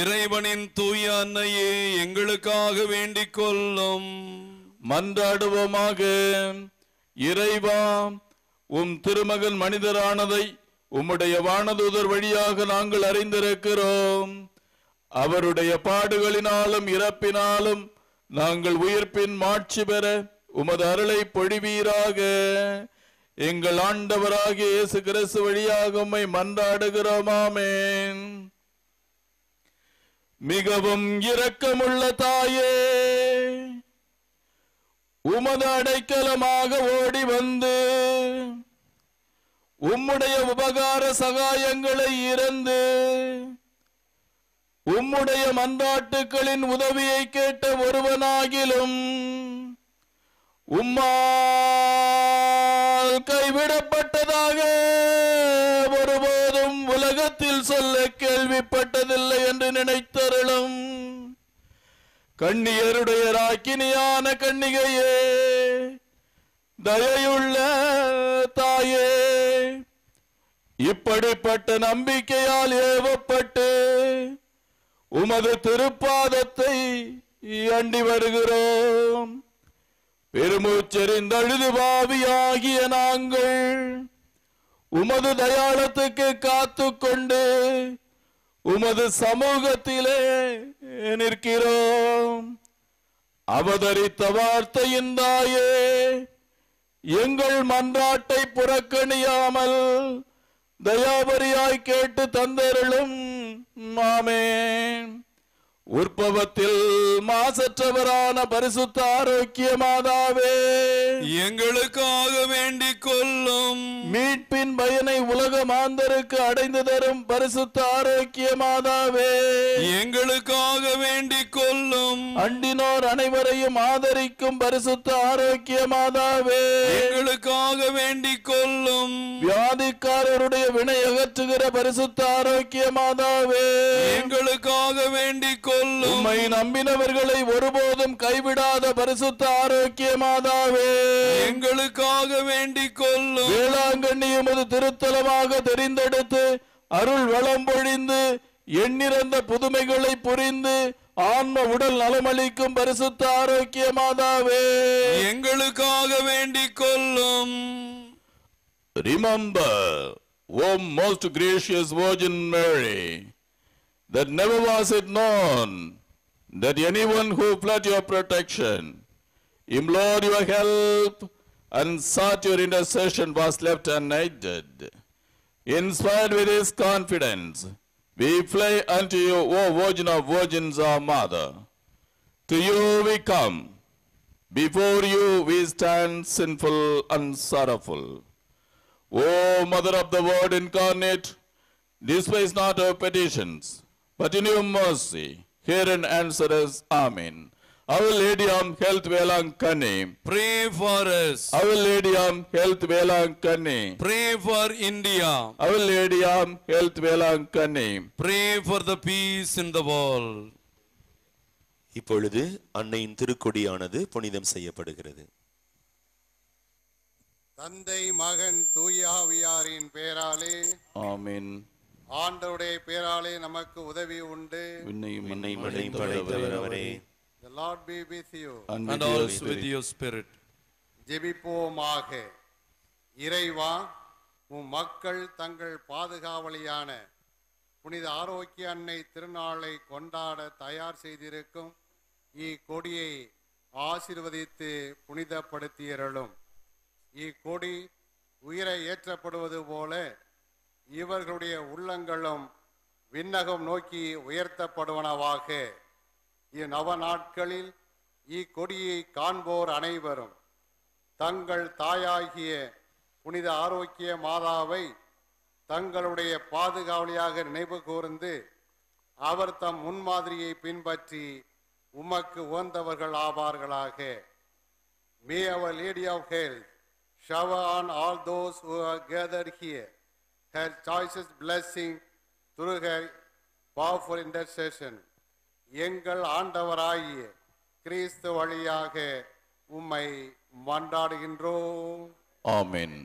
இறைவனின் தூய அன்னையே எங்களுக்காக வேண்டிக் கொள்ளும். மன்றாடுவோமாக. இறைவா, உம் திருமகன் மனிதரானதை உம்முடைய வானதூதர் வழியாக நாங்கள் அறிந்திருக்கிறோம். அவருடைய பாடுகளினாலும் இறப்பினாலும் நாங்கள் உயிர்ப்பின் மாட்சி பெற உமது அருளை பொழிவீராக. எங்கள் ஆண்டவராகிய இயேசு கிறிஸ்து வழியாக உம்மை மன்றாடுகிறோம். ஆமென். மிகவும் இரக்கமுள்ள தாயே, உமது அடைக்கலமாக ஓடி வந்து உம்முடைய உபகார சகாயங்களை இறந்து உம்முடைய மன்றாட்டுக்களின் உதவியை கேட்ட ஒருவனாகிலும் உம்மால் கைவிடப்பட்டதாக ஒருபோதும் உலகத்தில் சொல்ல கேள்விப்பட்டதில்லை என்று நினைத்தருளும். கண்ணியருடைய ராக்கினியான கன்னிகையே, தயையுள்ள தாயே, இப்படிப்பட்ட நம்பிக்கையால் ஏவப்பட்டு உமது திருப்பாதத்தை அண்டி வருகிறோம். பெருமூச்செறிந்தழுது பாவியாகிய நாங்கள் உமது தயாளத்துக்கு காத்து கொண்டு உமது சமூகத்திலே நிற்கிறோம். அவதரித்த வார்த்தையின் தாயே, எங்கள் மன்றாட்டை புறக்கணியாமல் தயாபரியாய் கேட்டு தந்தருளும். ஆமென். உற்பவத்தில் மாசற்றவரான பரிசுத்த ஆரோக்கிய மாதாவே, எங்களுக்காக வேண்டிக் கொள்ளும். மீட்பின் பயனை உலக மாந்தருக்கு அடைந்து தரும் பரிசுத்த ஆரோக்கிய மாதாவே, எங்களுக்காக வேண்டிக் கொள்ளும். அண்டினோர் அனைவரையும் ஆதரிக்கும் பரிசுத்த ஆரோக்கிய மாதாவே, எங்களுக்காக வேண்டிக் கொள்ளும். வியாதிக்காரருடைய வினை அகற்றுகிற பரிசுத்த ஆரோக்கிய மாதாவே, எங்களுக்காக வேண்டிக் கொள்ளும். உம்மை நம்பினவர்களை ஒருபோதும் கைவிடாத பரிசுத்த ஆரோக்கிய மாதாவே, எங்களுக்காக வேண்டிக் கொள்ளும். வேளாங்கண்ணி உமது திருத்தலமாக தெரிந்தெடுத்து அருள் வளம் பொழிந்து எண்ணிறந்த புதுமைகளை புரிந்து ஆன்ம உடல் நலமளிக்கும் பரிசுத்த ஆரோக்கிய மாதாவே, எங்களுக்காக வேண்டிக் கொள்ளும். Remember, O most gracious Virgin Mary, that never was it known that anyone who fled your protection, implored your help, and sought your intercession was left unaided. Inspired with his confidence, we fly unto you, O Virgin of Virgins, our Mother. To you we come. Before you we stand sinful and sorrowful. O Mother of the Word incarnate, despise not our petitions, but in your mercy, hear and answer us. Amen. Our Lady of Health Velankanni, pray for us. Our Lady of Health Velankanni, pray for India. Our Lady of Health Velankanni, pray for the peace in the world. இப்பொழுது அன்னையின் திருக்கொடியானது புனிதம் செய்யப்படுகிறது. தந்தை, மகன், தூய ஆவியாரின் பேராலே ஆமென். ஆண்டவருடைய பேராலே நமக்கு உதவி உண்டு. விண்ணையும் மண்ணையும் படைத்தவர் அவரே. The Lord be with you. And also with your spirit. ஜெபிப்போமாக. இறைவா, உம் மக்கள் தங்கள் பாதுகாவலியான புனித ஆரோக்கிய அன்னை திருநாளை கொண்டாட தயார் செய்திருக்கும் இக்கொடியை ஆசீர்வதித்து புனிதப்படுத்தியருளும். இக்கொடி உயிரை ஏற்றப்படுவது போல இவர்களுடைய உள்ளங்களும் விண்ணகம் நோக்கி உயர்த்தப்படுவனவாக. இந்நவ நாட்களில் இக்கொடியை காண்போர் அனைவரும் தங்கள் தாயாகிய புனித ஆரோக்கிய மாதாவை தங்களுடைய பாதுகாவலியாக நினைவு கூர்ந்து அவர் தம் முன்மாதிரியை பின்பற்றி உமக்கு உகந்தவர்கள் ஆவார்களாக. May our Lady of Health shower on all those who are gathered here her choicest blessing through her powerful intercession. எங்கள் ஆண்டவராகிய கிறிஸ்து வழியாக உம்மை மன்றாடுகின்றோம். ஆமென்.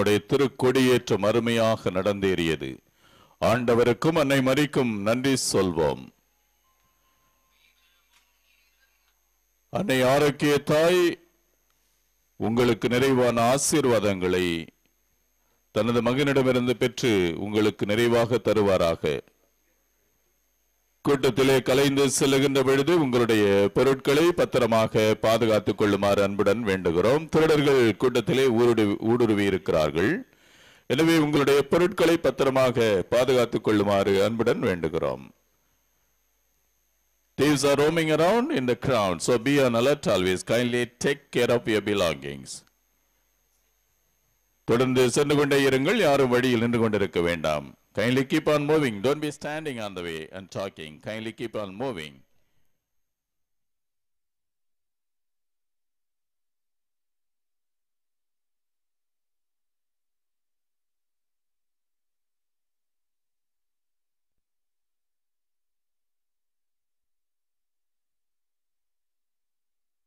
அன்னையினுடைய திருக்கொடியேற்றம் அருமையாக நடந்தேறியது. ஆண்டவருக்கும் அன்னை மரிக்கும் நன்றி சொல்வோம். அன்னை ஆரோக்கிய தாய் உங்களுக்கு நிறைவான ஆசீர்வாதங்களை தனது மகனிடமிருந்து பெற்று உங்களுக்கு நிறைவாக தருவாராக. கூட்டத்திலே கலைந்து செல்லுகின்ற பொழுது உங்களுடைய பொருட்களை பத்திரமாக பாதுகாத்துக் கொள்ளுமாறு அன்புடன் வேண்டுகிறோம். திருடர்கள் கூட்டத்திலே ஊடுருவி இருக்கிறார்கள். எனவே உங்களுடைய பொருட்களை பத்திரமாக பாதுகாத்துக் கொள்ளுமாறு அன்புடன் வேண்டுகிறோம். Thieves are roaming around in the crowd, so be on alert always. Kindly take care of your belongings. தொடர்ந்து சென்று கொண்டே இருங்கள், யாரும் வழியில் நின்று கொண்டிருக்க வேண்டாம். Kindly keep on moving. Don't be standing on the way and talking. Kindly keep on moving.